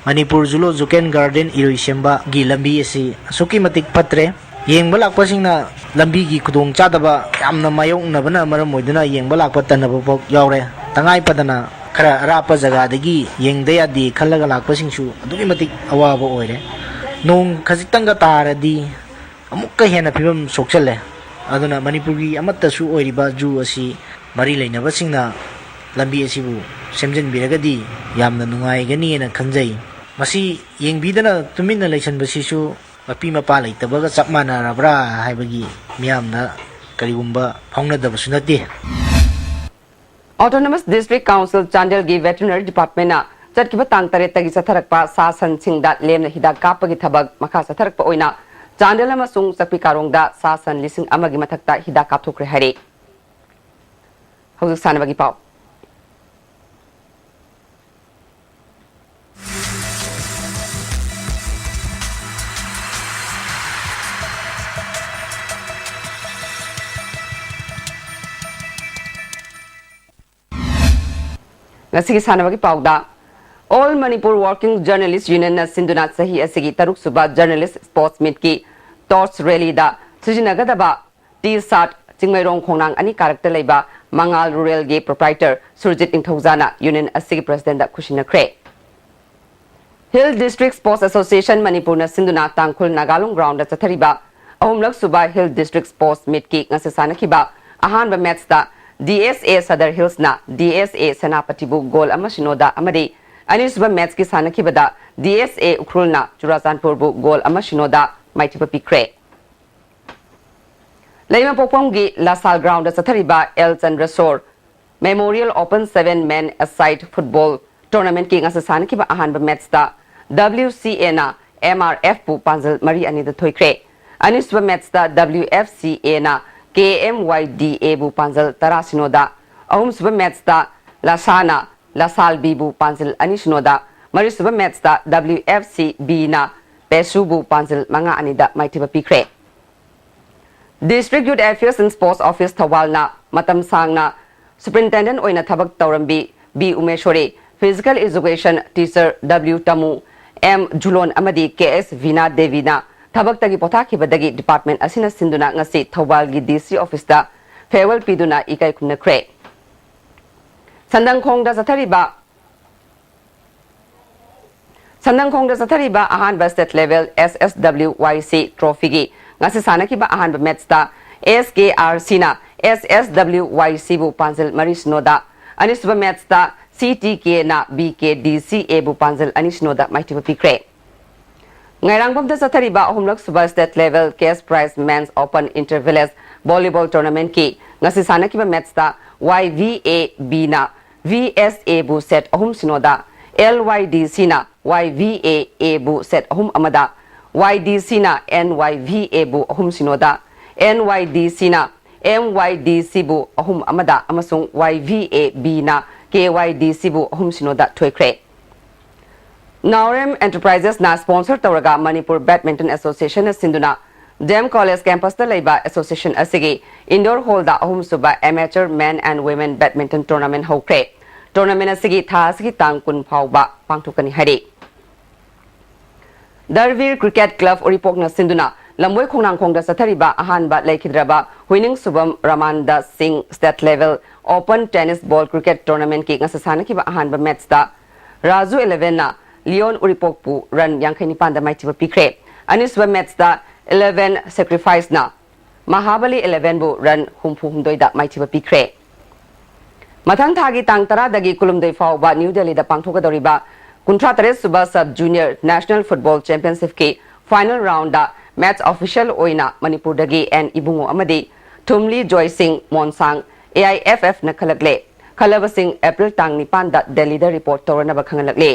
ꯃꯅꯤꯄꯨꯔ Zoological Garden ꯏꯔꯣꯏꯁꯦꯝꯕꯒꯤ ꯂꯝꯕꯤ ꯑꯁꯤ ꯑꯁꯨꯛꯀꯤ ꯃꯇꯤꯛ ꯐꯠꯇ꯭ꯔꯦ꯫ ꯌꯦꯡꯕ ꯂꯥꯛꯄꯁꯤꯡꯅ ꯂꯝꯕꯤꯒꯤ ꯈꯨꯗꯣꯡꯆꯥꯗꯕ ꯌꯥꯝꯅ ꯃꯥꯌꯣꯛꯅꯕꯅ ꯃꯔꯝ ꯑꯣꯏꯗꯨꯅ ꯌꯦꯡꯕ ꯂꯥꯛꯄ ꯇꯟꯅꯕ ꯐꯥꯎ ꯌꯥꯎꯔꯦ꯫ ꯇꯉꯥꯏ ꯐꯗꯅ ꯈꯔ ꯑꯔꯥꯞꯄ ꯖꯒꯥꯗꯒꯤ ꯌꯦꯡꯗ ꯌꯥꯗꯦ ꯈꯜꯂꯒ ꯂꯥꯛꯄꯁꯤꯡꯁꯨ ꯑꯗꯨꯛꯀꯤ ꯃꯇꯤꯛ ꯑꯋꯥꯕ ꯑꯣꯏꯔꯦ꯫ ꯅꯣꯡ ꯈꯖꯤꯛꯇꯪꯒ ꯇꯥꯔꯗꯤ ꯑꯃꯨꯛꯀ ꯍꯦꯟꯅ ꯐꯤꯕꯝ ꯁꯣꯛꯆꯜꯂꯦ꯫ ꯑꯗꯨꯅ ꯃꯅꯤꯄꯨꯔꯒꯤ ꯑꯃꯠꯇꯁꯨ ꯑꯣꯏꯔꯤꯕ zoo ꯑꯁꯤ ꯃꯔꯤ ꯂꯩꯅꯕꯁꯤꯡꯅ ꯂꯝꯕꯤ ꯑꯁꯤꯕꯨ ꯁꯦꯝꯖꯤꯟꯕꯤꯔꯒꯗꯤ ꯌꯥꯝꯅ ꯅꯨꯡꯉꯥꯏꯒꯅꯤꯅ ꯈꯟꯖꯩ꯫ ꯃꯁꯤ ꯌꯦꯡꯕꯤꯗꯅ ꯇꯨꯃꯤꯟꯅ ꯂꯩꯁꯟꯕꯁꯤꯁꯨ ꯃꯄꯤ ꯃꯄꯥ ꯂꯩꯇꯕꯒ ꯆꯞ ꯃꯥꯟꯅꯔꯕ꯭ꯔꯥ ꯍꯥꯏꯕꯒꯤ ꯃꯤꯌꯥꯝꯗ ꯀꯔꯤꯒꯨꯝꯕ ꯐꯥꯎꯅꯗꯕꯁꯨ ꯅꯠꯇꯦ꯫ Autonomous District Council ꯆꯥꯟꯗꯦꯜꯒꯤ Veterinary Department ꯅ ꯆꯠꯈꯤꯕ ꯇꯥꯡ ꯇꯔꯦꯠꯇꯒꯤ ꯆꯠꯊꯔꯛꯄ ꯁꯥ ꯁꯟꯁꯤꯡꯗ ꯂꯦꯝꯅ ꯍꯤꯗꯥꯛ ꯀꯥꯞꯄꯒꯤ ꯊꯕꯛ ꯃꯈꯥ ꯆꯠꯊꯔꯛꯄ ꯑꯣꯏꯅ ꯆꯥꯟꯗꯦꯜ ꯑꯃꯁꯨꯡ ꯆꯛꯄꯤ ꯀꯥꯔꯣꯡꯗ ꯁꯥ ꯁꯟ ꯂꯤꯁꯤꯡ ꯑꯃꯒꯤ ꯃꯊꯛꯇ ꯍꯤꯗꯥꯛ ꯀꯥꯞꯊꯣꯛꯈ꯭ꯔꯦ ꯍꯥꯏꯔꯤ꯫ ꯍꯧꯖꯤꯛ ꯁꯥꯟꯅꯕꯒꯤ ꯄꯥꯎ꯫ ꯉꯁꯤꯒꯤ ꯁꯥꯟꯅꯕꯒꯤ ꯄꯥꯎꯗ, All Manipur Working Journalist Unionꯅ ꯁꯤꯟꯗꯨꯅ ꯆꯍꯤ ꯑꯁꯤꯒꯤ ꯇꯔꯨꯛ ꯁꯨꯕ Journalist Sports Meetꯀꯤ torch rallyꯗ ꯁꯤꯖꯤꯟꯅꯒꯗꯕ T-shirt ꯆꯤꯡꯃꯩꯔꯣꯡ ꯈꯣꯡꯅꯥꯡ ꯑꯅꯤ ꯀꯥꯔꯛꯇ ꯂꯩꯕ ꯃꯉꯥꯜ Ruralꯒꯤ proprietor ꯁꯨꯔꯖꯤꯠ ꯅꯤꯡꯊꯧꯖꯥꯅ union ꯑꯁꯤꯒꯤ presidentꯗ ꯈꯨꯠꯁꯤꯟꯅꯈ꯭ꯔꯦ꯫ Hill District Sports Association ꯃꯅꯤꯄꯨꯔꯅ ꯁꯤꯟꯗꯨꯅ ꯇꯥꯡꯈꯨꯜ ꯅꯥꯒꯥꯂꯨꯡ groundꯗ ꯆꯠꯊꯔꯤꯕ ꯑꯍꯨꯝꯂꯛ ꯁꯨꯕ Hill District Sports Meetꯀꯤ ꯉꯁꯤ ꯁꯥꯟꯅꯈꯤꯕ ꯑꯍꯥꯟꯕ matchꯇ D S A Sadar Hillsꯅ D S A ꯁꯦꯅꯥꯄꯇꯤꯕꯨ goal ꯑꯃ ꯁꯤꯅꯣꯗ ꯑꯃꯗꯤ ꯑꯅꯤꯁꯨꯕ matchꯀꯤ ꯁꯥꯟꯅꯈꯤꯕꯗ D S A ꯎꯈ꯭ꯔꯨꯜꯅ ꯆꯨꯔꯥꯆꯥꯟꯄꯨꯔꯕꯨ goal ꯑꯃ ꯁꯤꯅꯣꯗ ꯃꯥꯏꯊꯤꯕ ꯄꯤꯈ꯭ꯔꯦ꯫ ꯂꯩꯃꯄꯣꯛꯐꯝꯒꯤ ꯂꯥꯁꯥꯜ groundꯗ ꯆꯠꯊꯔꯤꯕ L Chandrasore Memorial Open seven men aside football tournamentꯀꯤ ꯉꯁꯤ ꯁꯥꯟꯅꯈꯤꯕ ꯑꯍꯥꯟꯕ matchꯇ W C Aꯅ M R Fꯄꯨ ꯄꯥꯟꯖꯜ ꯃꯔꯤ ꯑꯅꯤꯗ ꯊꯣꯏꯈ꯭ꯔꯦ꯫ ꯑꯅꯤꯁꯨꯕ matchꯇ W F C Aꯅ K M Y D Aꯕꯨ ꯄꯥꯟꯖꯜ ꯇꯔꯥ ꯁꯤꯅꯣꯗ, ꯑꯍꯨꯝꯁꯨꯕ matchꯇ ꯂꯥꯁꯥꯅ ꯂꯥꯁꯥꯜ Bꯕꯨ ꯄꯥꯟꯖꯜ ꯑꯅꯤ ꯁꯤꯅꯣꯗ, ꯃꯔꯤꯁꯨꯕ matchꯇ W F C Bꯅ ꯄꯦꯁꯨꯕꯨ ꯄꯥꯟꯖꯜ ꯃꯉꯥ ꯑꯅꯤꯗ ꯃꯥꯏꯊꯤꯕ ꯄꯤꯈ꯭ꯔꯦ꯫ District Youth Affairs and Sports Office ꯊꯧꯕꯥꯜꯅ ꯃꯇꯝ ꯁꯥꯡꯅ superintendent ꯑꯣꯏꯅ ꯊꯕꯛ ꯇꯧꯔꯝꯕꯤ B ꯎꯃꯦꯁꯣꯔꯤ, physical education teacher W ꯇꯃꯨ, M ꯖꯨꯂꯣꯟ ꯑꯃꯗꯤ K S ꯚꯤꯅꯥ ꯗꯦꯕꯤꯅ ꯊꯕꯛꯇꯒꯤ ꯄꯣꯊꯥꯈꯤꯕꯗꯒꯤ department ꯑꯁꯤꯅ ꯁꯤꯟꯗꯨꯅ ꯉꯁꯤ ꯊꯧꯕꯥꯜꯒꯤ D C officeꯇ farewell ꯄꯤꯗꯨꯅ ꯏꯀꯥꯏ ꯈꯨꯝꯅꯈ꯭ꯔꯦ꯫ ꯁꯟꯗꯪꯈꯣꯡꯗ ꯆꯠꯊꯔꯤꯕ ꯁꯟꯗꯪꯈꯣꯡꯗ ꯆꯠꯊꯔꯤꯕ ꯑꯍꯥꯟꯕ state level S S W Y C trophyꯒꯤ ꯉꯁꯤ ꯁꯥꯟꯅꯈꯤꯕ ꯑꯍꯥꯟꯕ matchꯇ S K R Cꯅ S S W Y Cꯕꯨ ꯄꯥꯟꯖꯜ ꯃꯔꯤ ꯁꯤꯅꯣꯗ, ꯑꯅꯤꯁꯨꯕ matchꯇ C T Kꯅ B K D C Aꯕꯨ ꯄꯥꯟꯖꯜ ꯑꯅꯤ ꯁꯤꯅꯣꯗ ꯃꯥꯏꯊꯤꯕ ꯄꯤꯈ꯭ꯔꯦ꯫ ꯉꯥꯏꯔꯥꯡꯕꯝꯗ ꯆꯠꯊꯔꯤꯕ ꯑꯍꯨꯝꯂꯛ ꯁꯨꯕ state level cash prize men's open inter village volleyball tournamentꯀꯤ ꯉꯁꯤ ꯁꯥꯟꯅꯈꯤꯕ matchꯇ Y V A Bꯅ V S Aꯕꯨ set ꯑꯍꯨꯝ ꯁꯤꯅꯣꯗ, L Y D Cꯅ Y V A Aꯕꯨ set ꯑꯍꯨꯝ ꯑꯃꯗ, Y D Cꯅ N Y V Aꯕꯨ ꯑꯍꯨꯝ ꯁꯤꯅꯣꯗ, N Y D Cꯅ M Y D Cꯕꯨ ꯑꯍꯨꯝ ꯑꯃꯗ ꯑꯃꯁꯨꯡ Y V A Bꯅ K Y D Cꯕꯨ ꯑꯍꯨꯝ ꯁꯤꯅꯣꯗ ꯊꯣꯏꯈ꯭ꯔꯦ꯫ Naorem Enterprisesꯅ sponsor ꯇꯧꯔꯒ Manipur Badminton Associationꯅ ꯁꯤꯟꯗꯨꯅ D M College campusꯇ ꯂꯩꯕ association ꯑꯁꯤꯒꯤ indoor hallꯗ ꯑꯍꯨꯝꯁꯨꯕ amateur men and women badminton tournament ꯍꯧꯈ꯭ꯔꯦ꯫ Tournament ꯑꯁꯤꯒꯤ ꯊꯥ ꯑꯁꯤꯒꯤ ꯇꯥꯡ ꯀꯨꯟ ꯐꯥꯎꯕ ꯄꯥꯡꯊꯣꯛꯀꯅꯤ ꯍꯥꯏꯔꯤ꯫ ꯗꯔꯕꯤꯔ Cricket Club ꯎꯔꯤꯄꯣꯛꯅ ꯁꯤꯟꯗꯨꯅ ꯂꯝꯕꯣꯏ ꯈꯣꯡꯅꯥꯡꯈꯣꯡꯗ ꯆꯠꯊꯔꯤꯕ ꯑꯍꯥꯟꯕ ꯂꯩꯈꯤꯗ꯭ꯔꯕ ꯍꯨꯏꯅꯤꯡ ꯁꯨꯕꯝ ꯔꯃꯥꯟꯗ ꯁꯤꯡ State Level Open Tennis Ball Cricket Tournamentꯀꯤ ꯉꯁꯤ ꯁꯥꯟꯅꯈꯤꯕ ꯑꯍꯥꯟꯕ matchꯇ ꯔꯥꯖꯨ elevenꯅ ꯂꯤꯌꯣꯟ ꯎꯔꯤꯄꯣꯛꯄꯨ run ꯌꯥꯡꯈꯩ ꯅꯤꯄꯥꯟꯗ ꯃꯥꯏꯊꯤꯕ ꯄꯤꯈ꯭ꯔꯦ꯫ ꯑꯅꯤꯁꯨꯕ matchꯇ eleven Sacrificeꯅ ꯃꯍꯥꯕꯂꯤ elevenꯕꯨ run ꯍꯨꯝꯐꯨ ꯍꯨꯝꯗꯣꯏꯗ ꯃꯥꯏꯊꯤꯕ ꯄꯤꯈ꯭ꯔꯦ꯫ ꯃꯊꯪ ꯊꯥꯒꯤ ꯇꯥꯡ ꯇꯔꯥꯗꯒꯤ ꯀꯨꯟꯍꯨꯝꯗꯣꯏ ꯐꯥꯎꯕ ꯅ꯭ꯌꯨ ꯗꯦꯜꯂꯤꯗ ꯄꯥꯡꯊꯣꯛꯀꯗꯧꯔꯤꯕ ꯀꯨꯟꯊ꯭ꯔꯥ ꯇꯔꯦꯠ ꯁꯨꯕ Sub Junior National Football Championshipꯀꯤ final roundꯗ match official ꯑꯣꯏꯅ ꯃꯅꯤꯄꯨꯔꯗꯒꯤ ꯑꯦꯟ ꯏꯕꯨꯡꯉꯣ ꯑꯃꯗꯤ ꯊꯨꯝꯂꯤ ꯖꯣꯏꯁꯤꯡ ꯃꯣꯟꯁꯥꯡ AIFFꯅ ꯈꯜꯂꯛꯂꯦ꯫ ꯈꯜꯂꯕꯁꯤꯡ April ꯇꯥꯡ ꯅꯤꯄꯥꯟꯗ ꯗꯦꯜꯂꯤꯗ report ꯇꯧꯔꯅꯕ ꯈꯪꯍꯜꯂꯛꯂꯤ꯫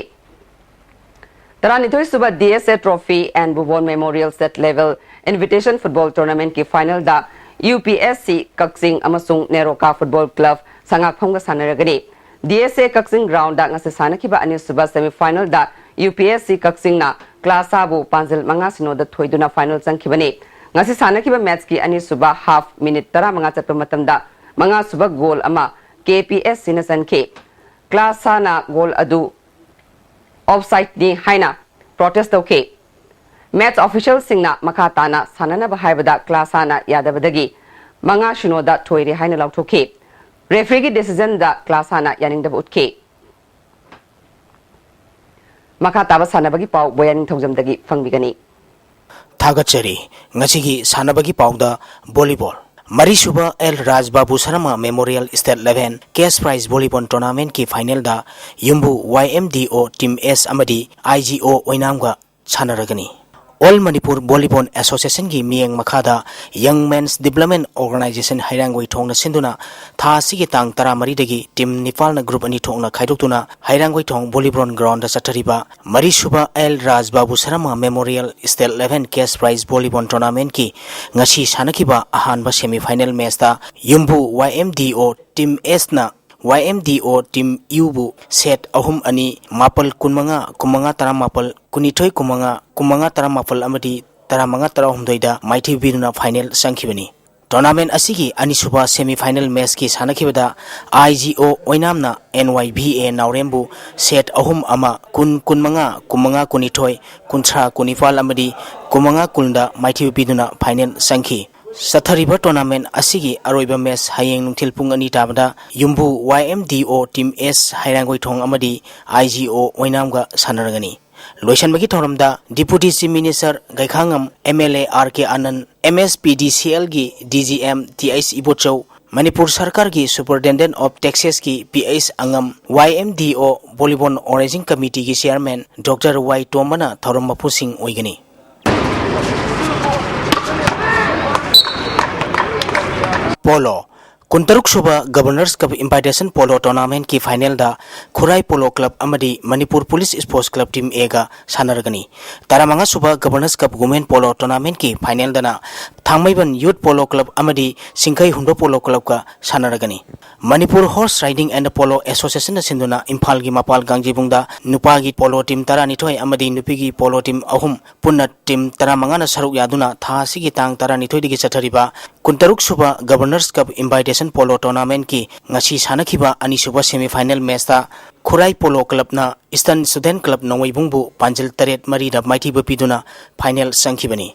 ꯇꯔꯥꯅꯤꯊꯣꯏ ꯁꯨꯕ DSA Trophy and Bhuban Memorial State Level Invitation Football Tournamentꯀꯤ finalꯗ UPSC ꯀꯛꯆꯤꯡ ꯑꯃꯁꯨꯡ ꯅꯦꯔꯣꯀꯥ Football Club ꯁꯉꯥꯛꯐꯝꯒ ꯁꯥꯟꯅꯔꯒꯅꯤ꯫ DSA ꯀꯛꯆꯤꯡ groundꯗ ꯉꯁꯤ ꯁꯥꯟꯅꯈꯤꯕ ꯑꯅꯤꯁꯨꯕ semifinalꯗ UPSC ꯀꯛꯆꯤꯡꯅ ꯀ꯭ꯂꯥꯁꯥꯕꯨ ꯄꯥꯟꯖꯤꯜ ꯃꯉꯥ ꯁꯤꯅꯣꯗ ꯊꯣꯏꯗꯨꯅ final ꯆꯪꯈꯤꯕꯅꯤ꯫ ꯉꯁꯤ ꯁꯥꯟꯅꯈꯤꯕ matchꯀꯤ ꯑꯅꯤꯁꯨꯕ half minute ꯇꯔꯥꯃꯉꯥ ꯆꯠꯄ ꯃꯇꯝꯗ ꯃꯉꯥꯁꯨꯕ goal ꯑꯃ KPSCꯅ ꯆꯟꯈꯤ꯫ ꯀ꯭ꯂꯥꯁꯥꯅ goal ꯑꯗꯨ offsideꯅꯤ ꯍꯥꯏꯅ protest ꯇꯧꯈꯤ꯫ Match officialꯁꯤꯡꯅ ꯃꯈꯥ ꯇꯥꯅ ꯁꯥꯟꯅꯅꯕ ꯍꯥꯏꯕꯗ ꯀ꯭ꯂꯥꯁꯥꯅ ꯌꯥꯗꯕꯗꯒꯤ ꯃꯉꯥ ꯁꯤꯅꯣꯗ ꯊꯣꯏꯔꯦ ꯍꯥꯏꯅ ꯂꯥꯎꯊꯣꯛꯈꯤ꯫ Refereeꯒꯤ decisionꯗ ꯀ꯭ꯂꯥꯁꯥꯅ ꯌꯥꯅꯤꯡꯗꯕ ꯎꯠꯈꯤ꯫ ꯃꯈꯥ ꯇꯥꯕ ꯁꯥꯟꯅꯕꯒꯤ ꯄꯥꯎ ꯕꯣꯌꯥ ꯅꯤꯡꯊꯧꯖꯝꯗꯒꯤ ꯐꯪꯕꯤꯒꯅꯤ꯫ ꯊꯥꯒꯠꯆꯔꯤ꯫ ꯉꯁꯤꯒꯤ ꯁꯥꯟꯅꯕꯒꯤ ꯄꯥꯎꯗ volleyball꯫ ꯃꯔꯤꯁꯨꯕ L Raj Babu Sharma Memorial State Level Cash Prize Volleyball Tournamentꯀꯤ finalꯗ ꯌꯨꯝꯕꯨ YMDO Team S ꯑꯃꯗꯤ IGO ꯑꯣꯏꯅꯥꯝꯒ ꯁꯥꯟꯅꯔꯒꯅꯤ꯫ All Manipur Volleyball Associationꯒꯤ ꯃꯤꯠꯌꯦꯡ ꯃꯈꯥꯗ Young Men's Development Organisation ꯍꯩꯔꯥꯡꯒꯣꯏ ꯊꯣꯡꯅ ꯁꯤꯟꯗꯨꯅ ꯊꯥ ꯑꯁꯤꯒꯤ ꯇꯥꯡ ꯇꯔꯥꯃꯔꯤꯗꯒꯤ team ꯅꯤꯄꯥꯜꯅ group ꯑꯅꯤ ꯊꯣꯛꯅ ꯈꯥꯏꯗꯣꯛꯇꯨꯅ ꯍꯩꯔꯥꯡꯒꯣꯏ ꯊꯣꯡ volleyball groundꯗ ꯆꯠꯊꯔꯤꯕ ꯃꯔꯤꯁꯨꯕ L Raj Babu Sharma Memorial State Level Cash Prize Volleyball Tournamentꯀꯤ ꯉꯁꯤ ꯁꯥꯟꯅꯈꯤꯕ ꯑꯍꯥꯟꯕ semifinal matchꯇ ꯌꯨꯝꯕꯨ YMDO Team Sꯅ YMDO Team Uꯕꯨ set ꯑꯍꯨꯝ ꯑꯅꯤ, ꯃꯥꯄꯜ ꯀꯨꯟꯃꯉꯥ, ꯀꯨꯟꯃꯉꯥ ꯇꯔꯥꯃꯥꯄꯜ, ꯀꯨꯟꯅꯤꯊꯣꯏ ꯀꯨꯟꯃꯉꯥ, ꯀꯨꯟꯃꯉꯥ ꯇꯔꯥꯃꯥꯄꯜ ꯑꯃꯗꯤ ꯇꯔꯥꯃꯉꯥ ꯇꯔꯥꯍꯨꯝꯗꯣꯏꯗ ꯃꯥꯏꯊꯤꯕ ꯄꯤꯗꯨꯅ final ꯆꯪꯈꯤꯕꯅꯤ꯫ Tournament ꯑꯁꯤꯒꯤ ꯑꯅꯤꯁꯨꯕ semi final match ꯀꯤ ꯁꯥꯟꯅꯈꯤꯕꯗ I G O ꯑꯣꯏꯅꯥꯝꯅ N Y B A ꯅꯥꯎꯔꯦꯝꯕꯨ set ꯑꯍꯨꯝ ꯑꯃ, ꯀꯨꯟ ꯀꯨꯟꯃꯉꯥ, ꯀꯨꯟꯃꯉꯥ ꯀꯨꯟꯅꯤꯊꯣꯏ, ꯀꯨꯟꯊ꯭ꯔꯥ ꯀꯨꯟꯅꯤꯄꯥꯜ ꯑꯃꯗꯤ ꯀꯨꯟꯃꯉꯥ ꯀꯨꯟꯗ ꯃꯥꯏꯊꯤꯕ ꯄꯤꯗꯨꯅ final ꯆꯪꯈꯤ꯫ ꯆꯠꯊꯔꯤꯕ tournament ꯑꯁꯤꯒꯤ ꯑꯔꯣꯏꯕ match ꯍꯌꯦꯡ ꯅꯨꯡꯊꯤꯜ ꯄꯨꯡ ꯑꯅꯤ ꯇꯥꯕꯗ ꯌꯨꯝꯕꯨ Y M D O Team S ꯍꯩꯔꯥꯡꯒꯣꯏꯊꯣꯡ ꯑꯃꯗꯤ I G O ꯑꯣꯏꯅꯥꯝꯒ ꯁꯥꯟꯅꯔꯒꯅꯤ꯫ ꯂꯣꯏꯁꯤꯟꯕꯒꯤ ꯊꯧꯔꯝꯗ Deputy Chief Minister ꯒꯩꯈꯥꯉꯝ, M L A R K Anand, M S P D C L ꯒꯤ D G M T H Ibochou, Manipur ꯁꯔꯀꯥꯔꯒꯤ Superintendent of Taxes ꯀꯤ P H ꯑꯉꯝ, Y M D O Volleyball Organizing Committee ꯒꯤ Chairman Doctor Y ꯇꯣꯝꯕꯅ ꯊꯧꯔꯝ ꯃꯄꯨꯁꯤꯡ ꯑꯣꯏꯒꯅꯤ꯫ Polo꯫ ꯀꯨꯟꯇꯔꯨꯛ ꯁꯨꯕ Governors Cup Invitation Polo Tournament ꯀꯤ final ꯗ ꯈꯨꯔꯥꯏ Polo Club ꯑꯃꯗꯤ Manipur Police Sports Club Team A ꯒ ꯁꯥꯟꯅꯔꯒꯅꯤ꯫ ꯇꯔꯥꯃꯉꯥ ꯁꯨꯕ Governors Cup Women Polo Tournament ꯀꯤ final ꯗꯅ ꯊꯥꯡꯃꯩꯕꯟ Youth Polo Club ꯑꯃꯗꯤ ꯁꯤꯡꯈꯩ ꯍꯨꯟꯕ Polo Club ꯀ ꯁꯥꯟꯅꯔꯒꯅꯤ꯫ Manipur Horse Riding and Polo Association ꯅ ꯁꯤꯟꯗꯨꯅ ꯏꯝꯐꯥꯜꯒꯤ ꯃꯄꯥꯜ ꯀꯥꯡꯖꯩꯕꯨꯡꯗ ꯅꯨꯄꯥꯒꯤ polo team ꯇꯔꯥꯅꯤꯊꯣꯏ ꯑꯃꯗꯤ ꯅꯨꯄꯤꯒꯤ polo team ꯑꯍꯨꯝ, ꯄꯨꯟꯅ team ꯇꯔꯥꯃꯉꯥꯅ ꯁꯔꯨꯛ ꯌꯥꯗꯨꯅ ꯊꯥ ꯑꯁꯤꯒꯤ ꯇꯥꯡ ꯇꯔꯥꯅꯤꯊꯣꯏꯗꯒꯤ ꯆꯠꯊꯔꯤꯕ ꯀꯨꯟꯇꯔꯨꯛ ꯁꯨꯕ Governors Cup Invitation Polo Tournament ꯀꯤ ꯉꯁꯤ ꯁꯥꯟꯅꯈꯤꯕ ꯑꯅꯤꯁꯨꯕ semi final match ꯇ ꯈꯨꯔꯥꯏ Polo Club ꯅ Eastern Student Club ꯅꯣꯡꯃꯩꯕꯨꯡꯕꯨ ꯄꯥꯟꯖꯤꯜ ꯇꯔꯦꯠ ꯃꯔꯤꯗ ꯃꯥꯏꯊꯤꯕ ꯄꯤꯗꯨꯅ final ꯆꯪꯈꯤꯕꯅꯤ꯫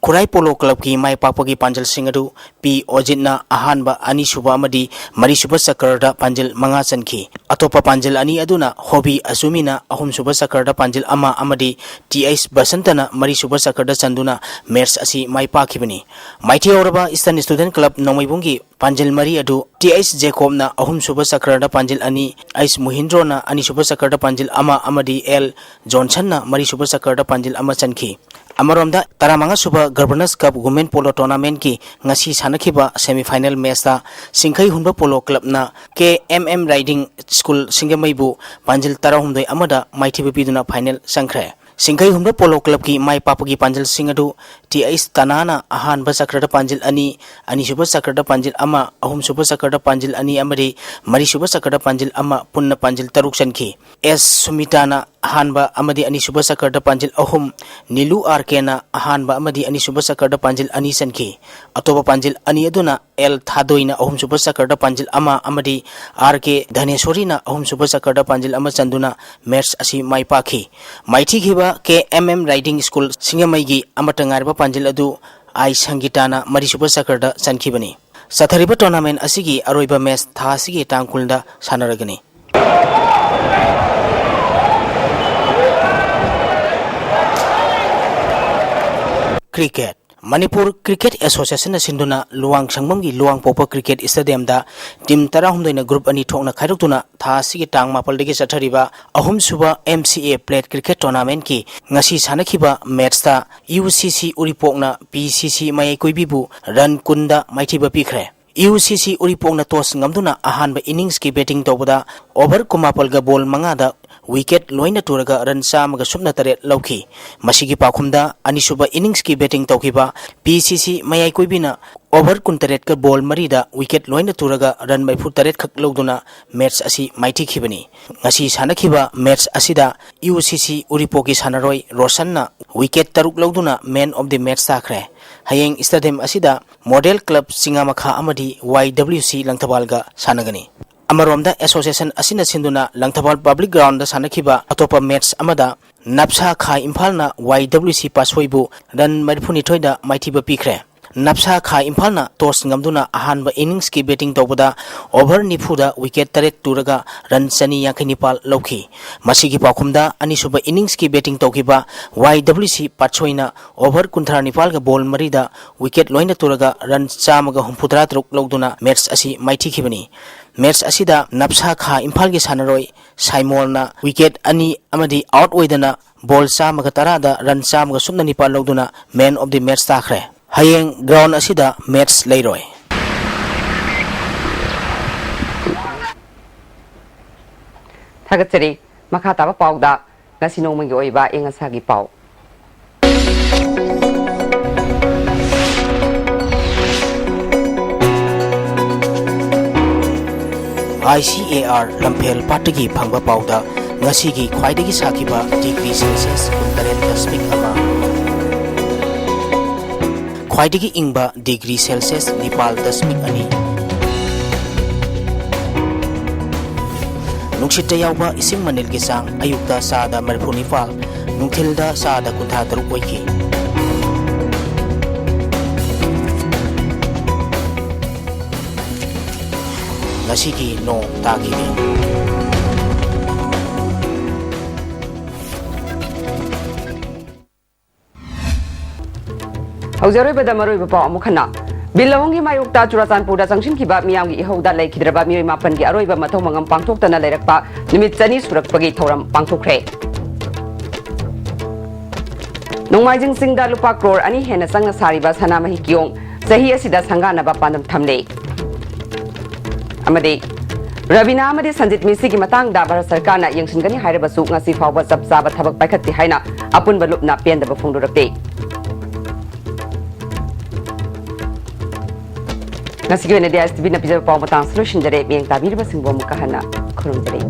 ꯈꯨꯔꯥꯏ Polo Club ꯀꯤ ꯃꯥꯏ ꯄꯥꯛꯄꯒꯤ ꯄꯥꯟꯖꯜꯁꯤꯡ ꯑꯗꯨ P ꯑꯣꯖꯤꯠꯅ ꯑꯍꯥꯟꯕ, ꯑꯅꯤꯁꯨꯕ ꯑꯃꯗꯤ ꯃꯔꯤꯁꯨꯕ ꯆꯀ꯭ꯔꯗ ꯄꯥꯟꯖꯤꯜ ꯃꯉꯥ ꯆꯟꯈꯤ꯫ ꯑꯇꯣꯞꯄ ꯄꯥꯟꯖꯤꯜ ꯑꯅꯤ ꯑꯗꯨꯅ ꯍꯣꯕꯤ ꯑꯆꯨꯃꯤꯅ ꯑꯍꯨꯝꯁꯨꯕ ꯆꯀ꯭ꯔꯗ ꯄꯥꯟꯖꯤꯜ ꯑꯃ ꯑꯃꯗꯤ T H ꯕꯁꯟꯇꯅ ꯃꯔꯤꯁꯨꯕ ꯆꯀ꯭ꯔꯗ ꯆꯟꯗꯨꯅ match ꯑꯁꯤ ꯃꯥꯏ ꯄꯥꯛꯈꯤꯕꯅꯤ꯫ ꯃꯥꯏꯊꯤꯍꯧꯔꯕ Eastern Student Club ꯅꯣꯡꯃꯩꯕꯨꯡꯒꯤ ꯄꯥꯟꯖꯤꯜ ꯃꯔꯤ ꯑꯗꯨ T H ꯖꯦꯀꯣꯕꯅ ꯑꯍꯨꯝꯁꯨꯕ ꯆꯀ꯭ꯔꯗ ꯄꯥꯟꯖꯤꯜ ꯑꯅꯤ, H ꯃꯨꯍꯤꯟꯗ꯭ꯔꯣꯅ ꯑꯅꯤꯁꯨꯕ ꯆꯀ꯭ꯔꯗ ꯄꯥꯟꯖꯤꯜ ꯑꯃ ꯑꯃꯗꯤ L ꯖꯣꯟꯁꯟꯅ ꯃꯔꯤꯁꯨꯕ ꯆꯀ꯭ꯔꯗ ꯄꯥꯟꯖꯤꯜ ꯑꯃ ꯆꯟꯈꯤ꯫ ꯑꯃꯔꯣꯝꯗ, ꯇꯔꯥꯃꯉꯥ ꯁꯨꯕ Governors Cup Women Polo Tournament ꯀꯤ ꯉꯁꯤ ꯁꯥꯟꯅꯈꯤꯕ semi final match ꯇ ꯁꯤꯡꯈꯩ ꯍꯨꯟꯕ Polo Club ꯅ K M M Riding School ꯁꯤꯡꯖꯃꯩꯕꯨ ꯄꯥꯟꯖꯤꯜ ꯇꯔꯥꯍꯨꯝꯗꯣꯏ ꯑꯃꯗ ꯃꯥꯏꯊꯤꯕ ꯄꯤꯗꯨꯅ final ꯆꯪꯈ꯭ꯔꯦ꯫ ꯁꯤꯡꯈꯩ ꯍꯨꯟꯕ Polo Club ꯀꯤ ꯃꯥꯏ ꯄꯥꯛꯄꯒꯤ ꯄꯥꯟꯖꯜꯁꯤꯡ ꯑꯗꯨ T H ꯇꯅꯥꯅ ꯑꯍꯥꯟꯕ ꯆꯀ꯭ꯔꯗ ꯄꯥꯟꯖꯤꯜ ꯑꯅꯤ, ꯑꯅꯤꯁꯨꯕ ꯆꯀ꯭ꯔꯗ ꯄꯥꯟꯖꯤꯜ ꯑꯃ, ꯑꯍꯨꯝꯁꯨꯕ ꯆꯀ꯭ꯔꯗ ꯄꯥꯟꯖꯤꯜ ꯑꯅꯤ ꯑꯃꯗꯤ ꯃꯔꯤꯁꯨꯕ ꯆꯀ꯭ꯔꯗ ꯄꯥꯟꯖꯤꯜ ꯑꯃ, ꯄꯨꯟꯅ ꯄꯥꯟꯖꯤꯜ ꯇꯔꯨꯛ ꯆꯟꯈꯤ꯫ S ꯁꯨꯃꯤꯇꯥꯅ ꯑꯍꯥꯟꯕ ꯑꯃꯗꯤ ꯑꯅꯤꯁꯨꯕ ꯆꯀꯔꯗ ꯄꯥꯟꯖꯤꯜ ꯑꯍꯨꯝ, ꯅꯤꯂꯨ ꯑꯥꯔ ꯀꯦꯅ ꯑꯍꯥꯟꯕ ꯑꯃꯗꯤ ꯑꯅꯤꯁꯨꯕ ꯆꯀꯔꯗ ꯄꯥꯟꯖꯤꯜ ꯑꯅꯤ ꯆꯟꯈꯤ꯫ ꯑꯇꯣꯞꯄ ꯄꯥꯟꯖꯤꯜ ꯑꯅꯤ ꯑꯗꯨꯅ ꯑꯦꯜ ꯊꯥꯗꯣꯏꯅ ꯑꯍꯨꯝꯁꯨꯕ ꯆꯀꯔꯗ ꯄꯥꯟꯖꯤꯜ ꯑꯃ ꯑꯃꯗꯤ ꯑꯥꯔ ꯀꯦ ꯙꯅꯦꯁꯣꯔꯤꯅ ꯑꯍꯨꯝꯁꯨꯕ ꯆꯀꯔꯗ ꯄꯥꯟꯖꯤꯜ ꯑꯃ ꯆꯟꯗꯨꯅ ꯃꯦꯠꯆ ꯑꯁꯤ ꯃꯥꯏ ꯄꯥꯛꯈꯤ꯫ ꯃꯥꯏꯊꯤꯈꯤꯕ ꯀꯦ ꯑꯦꯝ ꯑꯦꯝ ꯔꯥꯏꯗꯤꯡ ꯁ꯭ꯀꯨꯜ ꯁꯤꯡꯖꯃꯩꯒꯤ ꯑꯃꯠꯇ ꯉꯥꯏꯔꯕ ꯄꯥꯟꯖꯤꯜ ꯑꯗꯨ ꯑꯥꯏ ꯁꯪꯒꯤꯇꯥꯅ ꯃꯔꯤꯁꯨꯕ ꯆꯀꯔꯗ ꯆꯟꯈꯤꯕꯅꯤ꯫ ꯆꯠꯊꯔꯤꯕ ꯇꯣꯔꯅꯥꯃꯦꯟ ꯑꯁꯤꯒꯤ ꯑꯔꯣꯏꯕ ꯃꯦꯠꯆ ꯊꯥ ꯑꯁꯤꯒꯤ ꯇꯥꯡ ꯀꯨꯟꯗ ꯁꯥꯟꯅꯔꯒꯅꯤ꯫ ꯀ꯭ꯔꯤꯀꯦꯠ꯫ ꯃꯅꯤꯄꯨꯔ ꯀ꯭ꯔꯤꯀꯦꯠ ꯑꯦꯁꯣꯁꯤꯌꯦꯁꯟꯅ ꯁꯤꯟꯗꯨꯅ ꯂꯨꯋꯥꯡ ꯁꯪꯕꯝꯒꯤ ꯂꯨꯋꯥꯡꯄꯣꯛꯄ ꯀ꯭ꯔꯤꯀꯦꯠ ꯁ꯭ꯇꯦꯗꯤꯌꯝꯗ ꯇꯤꯝ ꯇꯔꯥꯍꯨꯝꯗꯣꯏꯅ ꯒ꯭ꯔꯨꯞ ꯑꯅꯤ ꯊꯣꯛꯅ ꯈꯥꯏꯗꯣꯛꯇꯨꯅ ꯊꯥ ꯑꯁꯤꯒꯤ ꯇꯥꯡ ꯃꯥꯄꯜꯗꯒꯤ ꯆꯠꯊꯔꯤꯕ ꯑꯍꯨꯝꯁꯨꯕ ꯑꯦꯝ ꯁꯤ ꯑꯦ ꯄ꯭ꯂꯦꯠ ꯀ꯭ꯔꯤꯀꯦꯠ ꯇꯣꯔꯅꯥꯃꯦꯟꯠꯀꯤ ꯉꯁꯤ ꯁꯥꯟꯅꯈꯤꯕ ꯃꯦꯠꯁꯇ ꯌꯨ ꯁꯤ ꯁꯤ ꯎꯔꯤꯄꯣꯛꯅ ꯄꯤ ꯁꯤ ꯁꯤ ꯃꯌꯥꯏ ꯀꯣꯏꯕꯤꯕꯨ ꯔꯟ ꯀꯨꯟꯗ ꯃꯥꯏꯊꯤꯕ ꯄꯤꯈ꯭ꯔꯦ꯫ ꯌꯨ ꯁꯤ ꯁꯤ ꯎꯔꯤꯄꯣꯛꯅ ꯇꯣꯁ ꯉꯝꯗꯨꯅ ꯑꯍꯥꯟꯕ ꯏꯅꯤꯡꯁꯀꯤ ꯕꯦꯇꯤꯡ ꯇꯧꯕꯗ ꯑꯣꯚꯔ ꯀꯨꯟꯃꯥꯄꯜꯒ ꯕꯣꯜ ꯃꯉꯥꯗ ꯋꯤꯀꯦꯠ ꯂꯣꯏꯅ ꯇꯨꯔꯒ ꯔꯟ ꯆꯥꯝꯃꯒ ꯁꯨꯞꯅ ꯇꯔꯦꯠ ꯂꯧꯈꯤ꯫ ꯃꯁꯤꯒꯤ ꯄꯥꯎꯈꯨꯝꯗ ꯑꯅꯤꯁꯨꯕ ꯏꯅꯤꯡꯁꯀꯤ ꯕꯦꯇꯤꯡ ꯇꯧꯈꯤꯕ ꯄꯤ ꯁꯤ ꯁꯤ ꯃꯌꯥꯏ ꯀꯣꯏꯕꯤꯅ ꯑꯣꯚꯔ ꯀꯨꯟꯇꯔꯦꯠꯀ ꯕꯣꯜ ꯃꯔꯤꯗ ꯋꯤꯀꯦꯠ ꯂꯣꯏꯅ ꯇꯨꯔꯒ ꯔꯟ ꯃꯔꯤꯐꯨ ꯇꯔꯦꯠ ꯈꯛ ꯂꯧꯗꯨꯅ ꯃꯦꯠꯁ ꯑꯁꯤ ꯃꯥꯏꯊꯤꯈꯤꯕꯅꯤ꯫ ꯉꯁꯤ ꯁꯥꯟꯅꯈꯤꯕ ꯃꯦꯠꯁ ꯑꯁꯤꯗ ꯌꯨ ꯁꯤ ꯁꯤ ꯎꯔꯤꯄꯣꯛꯀꯤ ꯁꯥꯟꯅꯔꯣꯏ ꯔꯣꯁꯟꯅ ꯋꯤꯀꯦꯠ ꯇꯔꯨꯛ ꯂꯧꯗꯨꯅ ꯃꯦꯟ ꯑꯣꯐ ꯗꯤ ꯃꯦꯠꯁ ꯇꯥꯈ꯭ꯔꯦ꯫ ꯍꯌꯦꯡ ꯁ꯭ꯇꯦꯗꯤꯌꯝ ꯑꯁꯤꯗ ꯃꯣꯗꯦꯜ ꯀ꯭ꯂꯕ ꯆꯤꯉꯥꯃꯈꯥ ꯑꯃꯗꯤ ꯋꯥꯏ ꯗꯕ꯭ꯂꯤꯎ ꯁꯤ ꯂꯪꯊꯕꯥꯜꯒ ꯁꯥꯟꯅꯒꯅꯤ꯫ ꯑꯃꯔꯣꯝꯗ ꯑꯦꯁꯣꯁꯤꯌꯦꯁꯟ ꯑꯁꯤꯅ ꯁꯤꯟꯗꯨꯅ ꯂꯪꯊꯕꯥꯜ ꯄꯕ꯭ꯂꯤꯛ ꯒ꯭ꯔꯥꯎꯟꯗ ꯁꯥꯟꯅꯈꯤꯕ ꯑꯇꯣꯞꯄ ꯃꯦꯠꯁ ꯑꯃꯗ ꯅꯞꯁꯥ ꯈꯥ ꯏꯝꯐꯥꯜꯅ ꯋꯥꯏ ꯗꯕ꯭ꯂꯤꯎ ꯁꯤ ꯄꯥꯠꯁꯣꯏꯕꯨ ꯔꯟ ꯃꯔꯤꯐꯨꯅꯤꯊꯣꯏꯗ ꯃꯥꯏꯊꯤꯕ ꯄꯤꯈ꯭ꯔꯦ꯫ ꯅꯞꯁꯥ ꯈꯥ ꯏꯝꯐꯥꯜꯅ ꯇꯣꯁ ꯉꯝꯗꯨꯅ ꯑꯍꯥꯟꯕ ꯏꯅꯤꯡꯁꯀꯤ ꯕꯦꯇꯤꯡ ꯇꯧꯕꯗ ꯑꯣꯚꯔ ꯅꯤꯐꯨꯗ ꯋꯤꯀꯦꯠ ꯇꯔꯦꯠ ꯇꯨꯔꯒ ꯔꯟ ꯆꯅꯤ ꯌꯥꯡꯈꯩ ꯅꯤꯄꯥꯜ ꯂꯧꯈꯤ꯫ ꯃꯁꯤꯒꯤ ꯄꯥꯎꯈꯨꯝꯗ ꯑꯅꯤꯁꯨꯕ ꯏꯅꯤꯡꯁꯀꯤ ꯕꯦꯇꯤꯡ ꯇꯧꯈꯤꯕ ꯋꯥꯏ ꯗꯕ꯭ꯂꯤꯎ ꯁꯤ ꯄꯥꯠꯁꯣꯏꯅ ꯑꯣꯚꯔ ꯀꯨꯟꯊ꯭ꯔꯥ ꯅꯤꯄꯥꯜꯒ ꯕꯣꯜ ꯃꯔꯤꯗ ꯋꯤꯀꯦꯠ ꯂꯣꯏꯅ ꯇꯨꯔꯒ ꯔꯟ ꯆꯥꯝꯃꯒ ꯍꯨꯝꯐꯨꯇꯔꯥ ꯇꯔꯨꯛ ꯂꯧꯗꯨꯅ ꯃꯦꯠꯁ ꯑꯁꯤ ꯃꯥꯏꯊꯤꯈꯤꯕꯅꯤ꯫ ꯃꯦꯠꯁ ꯑꯁꯤꯗ ꯅꯞꯁꯥ ꯈꯥ ꯏꯝꯐꯥꯜꯒꯤ ꯁꯥꯟꯅꯔꯣꯏ ꯁꯥꯏꯃꯣꯜꯅ ꯋꯤꯀꯦꯠ ꯑꯅꯤ ꯑꯃꯗꯤ ꯑꯥꯎꯠ ꯑꯣꯏꯗꯅ ꯕꯣꯜ ꯆꯥꯝꯃꯒ ꯇꯔꯥꯗ ꯔꯟ ꯆꯥꯝꯃꯒ ꯁꯨꯞꯅ ꯅꯤꯄꯥꯜ ꯂꯧꯗꯨꯅ ꯃꯦꯟ ꯑꯣꯐ ꯗꯤ ꯃꯦꯠꯁ ꯇꯥꯈ꯭ꯔꯦ꯫ ꯍꯌꯦꯡ ꯒ꯭ꯔꯥꯎꯟ ꯑꯁꯤꯗ ꯃꯦꯠꯁ ꯂꯩꯔꯣꯏ꯫ ꯊꯥꯒꯠꯆꯔꯤ꯫ ꯃꯈꯥ ꯇꯥꯕ ꯄꯥꯎꯗ ꯉꯁꯤ ꯅꯣꯡꯃꯒꯤ ꯑꯣꯏꯕ ꯑꯏꯪ ꯑꯁꯥꯒꯤ ꯄꯥꯎ꯫ ꯑꯥꯏ ꯁꯤ ꯑꯦ ꯑꯥꯔ ꯂꯝꯐꯦꯜ ꯄꯥꯠꯇꯒꯤ ꯐꯪꯕ ꯄꯥꯎꯗ ꯉꯁꯤꯒꯤ ꯈ꯭ꯋꯥꯏꯗꯒꯤ ꯁꯥꯈꯤꯕ ꯗꯤꯒ꯭ꯔꯤ ꯁꯦꯜꯁꯤꯌꯁ ꯀꯨꯟꯇꯔꯦꯠ ꯗꯁꯃꯤꯛ ꯑꯃ, ꯈ꯭ꯋꯥꯏꯗꯒꯤ ꯏꯪꯕ ꯗꯤꯒ꯭ꯔꯤ ꯁꯦꯜꯁꯤꯌꯁ ꯅꯤꯄꯥꯜ ꯗꯁꯃꯤꯛ ꯑꯅꯤ꯫ ꯅꯨꯡꯁꯤꯠꯇ ꯌꯥꯎꯕ ꯏꯁꯤꯡ ꯃꯅꯤꯜꯒꯤ ꯆꯥꯡ ꯑꯌꯨꯛꯇ ꯆꯥꯗ ꯃꯔꯤꯐꯨ ꯅꯤꯄꯥꯜ, ꯅꯨꯡꯊꯤꯜꯗ ꯆꯥꯗ ꯀꯨꯟꯊ꯭ꯔꯥ ꯇꯔꯨꯛ ꯑꯣꯏꯈꯤ꯫ ꯉꯁꯤꯒꯤ ꯅꯣꯡ ꯇꯥꯈꯤꯗꯦ꯫ ꯍꯧꯖꯤꯛ ꯑꯔꯣꯏꯕꯗ ꯃꯔꯨꯑꯣꯏꯕ ꯄꯥꯎ ꯑꯃꯨꯛ ꯍꯟꯅ꯫ ꯕꯤꯜ ꯑꯍꯨꯝꯒꯤ ꯃꯥꯌꯣꯛꯇ ꯆꯨꯔꯥꯆꯥꯟꯄꯨꯔꯗ ꯆꯪꯁꯤꯟꯈꯤꯕ ꯃꯤꯌꯥꯝꯒꯤ ꯏꯍꯧꯗ ꯂꯩꯈꯤꯗ꯭ꯔꯕ ꯃꯤꯑꯣꯏ ꯃꯥꯄꯟꯒꯤ ꯑꯔꯣꯏꯕ ꯃꯊꯧ ꯃꯉꯝ ꯄꯥꯡꯊꯣꯛꯇꯅ ꯂꯩꯔꯛꯄ ꯅꯨꯃꯤꯠ ꯆꯅꯤ ꯁꯨꯔꯛꯄꯒꯤ ꯊꯧꯔꯝ ꯄꯥꯡꯊꯣꯛꯈ꯭ꯔꯦ꯫ ꯅꯣꯡꯃꯥꯏꯖꯤꯡ ꯆꯤꯡꯗ ꯂꯨꯄꯥ ꯀ꯭ꯔꯣꯔ ꯑꯅꯤ ꯍꯦꯟꯅ ꯆꯪꯅ ꯁꯥꯔꯤꯕ ꯁꯅꯥꯃꯍꯤ ꯀꯤꯌꯣꯡ ꯆꯍꯤ ꯑꯁꯤꯗ ꯁꯪꯒꯥꯅꯕ ꯄꯥꯟꯗꯝ ꯊꯝꯂꯦ꯫ ꯑꯃꯗꯤ ꯔꯕꯤꯅꯥ ꯑꯃꯗꯤ ꯁꯟꯖꯤꯠ ꯃꯤꯁꯤꯒꯤ ꯃꯇꯥꯡꯗ ꯚꯥꯔꯠ ꯁꯔꯀꯥꯔꯅ ꯌꯦꯡꯁꯤꯟꯒꯅꯤ ꯍꯥꯏꯔꯕꯁꯨ ꯉꯁꯤ ꯐꯥꯎꯕ ꯆꯞ ꯆꯥꯕ ꯊꯕꯛ ꯄꯥꯏꯈꯠꯇꯦ ꯍꯥꯏꯅ ꯑꯄꯨꯟꯕ ꯂꯨꯞꯅ ꯄꯦꯟꯗꯕ ꯐꯣꯡꯗꯣꯔꯛꯂꯦ꯫ ꯉꯁꯤꯒꯤ ꯑꯣꯏꯅꯗꯤ ꯑꯥꯏ ꯑꯦꯁ ꯇꯤ ꯚꯤꯅ ꯄꯤꯖꯕ ꯄꯥꯎ ꯃꯇꯥꯡꯁꯤ ꯂꯣꯏꯁꯤꯟꯖꯔꯦ꯫ ꯃꯤꯠꯌꯦꯡ ꯇꯥꯕꯤꯔꯤꯕꯁꯤꯡꯕꯨ ꯑꯃꯨꯛꯀ ꯍꯟꯅ ꯈꯨꯔꯨꯝꯖꯔꯤ꯫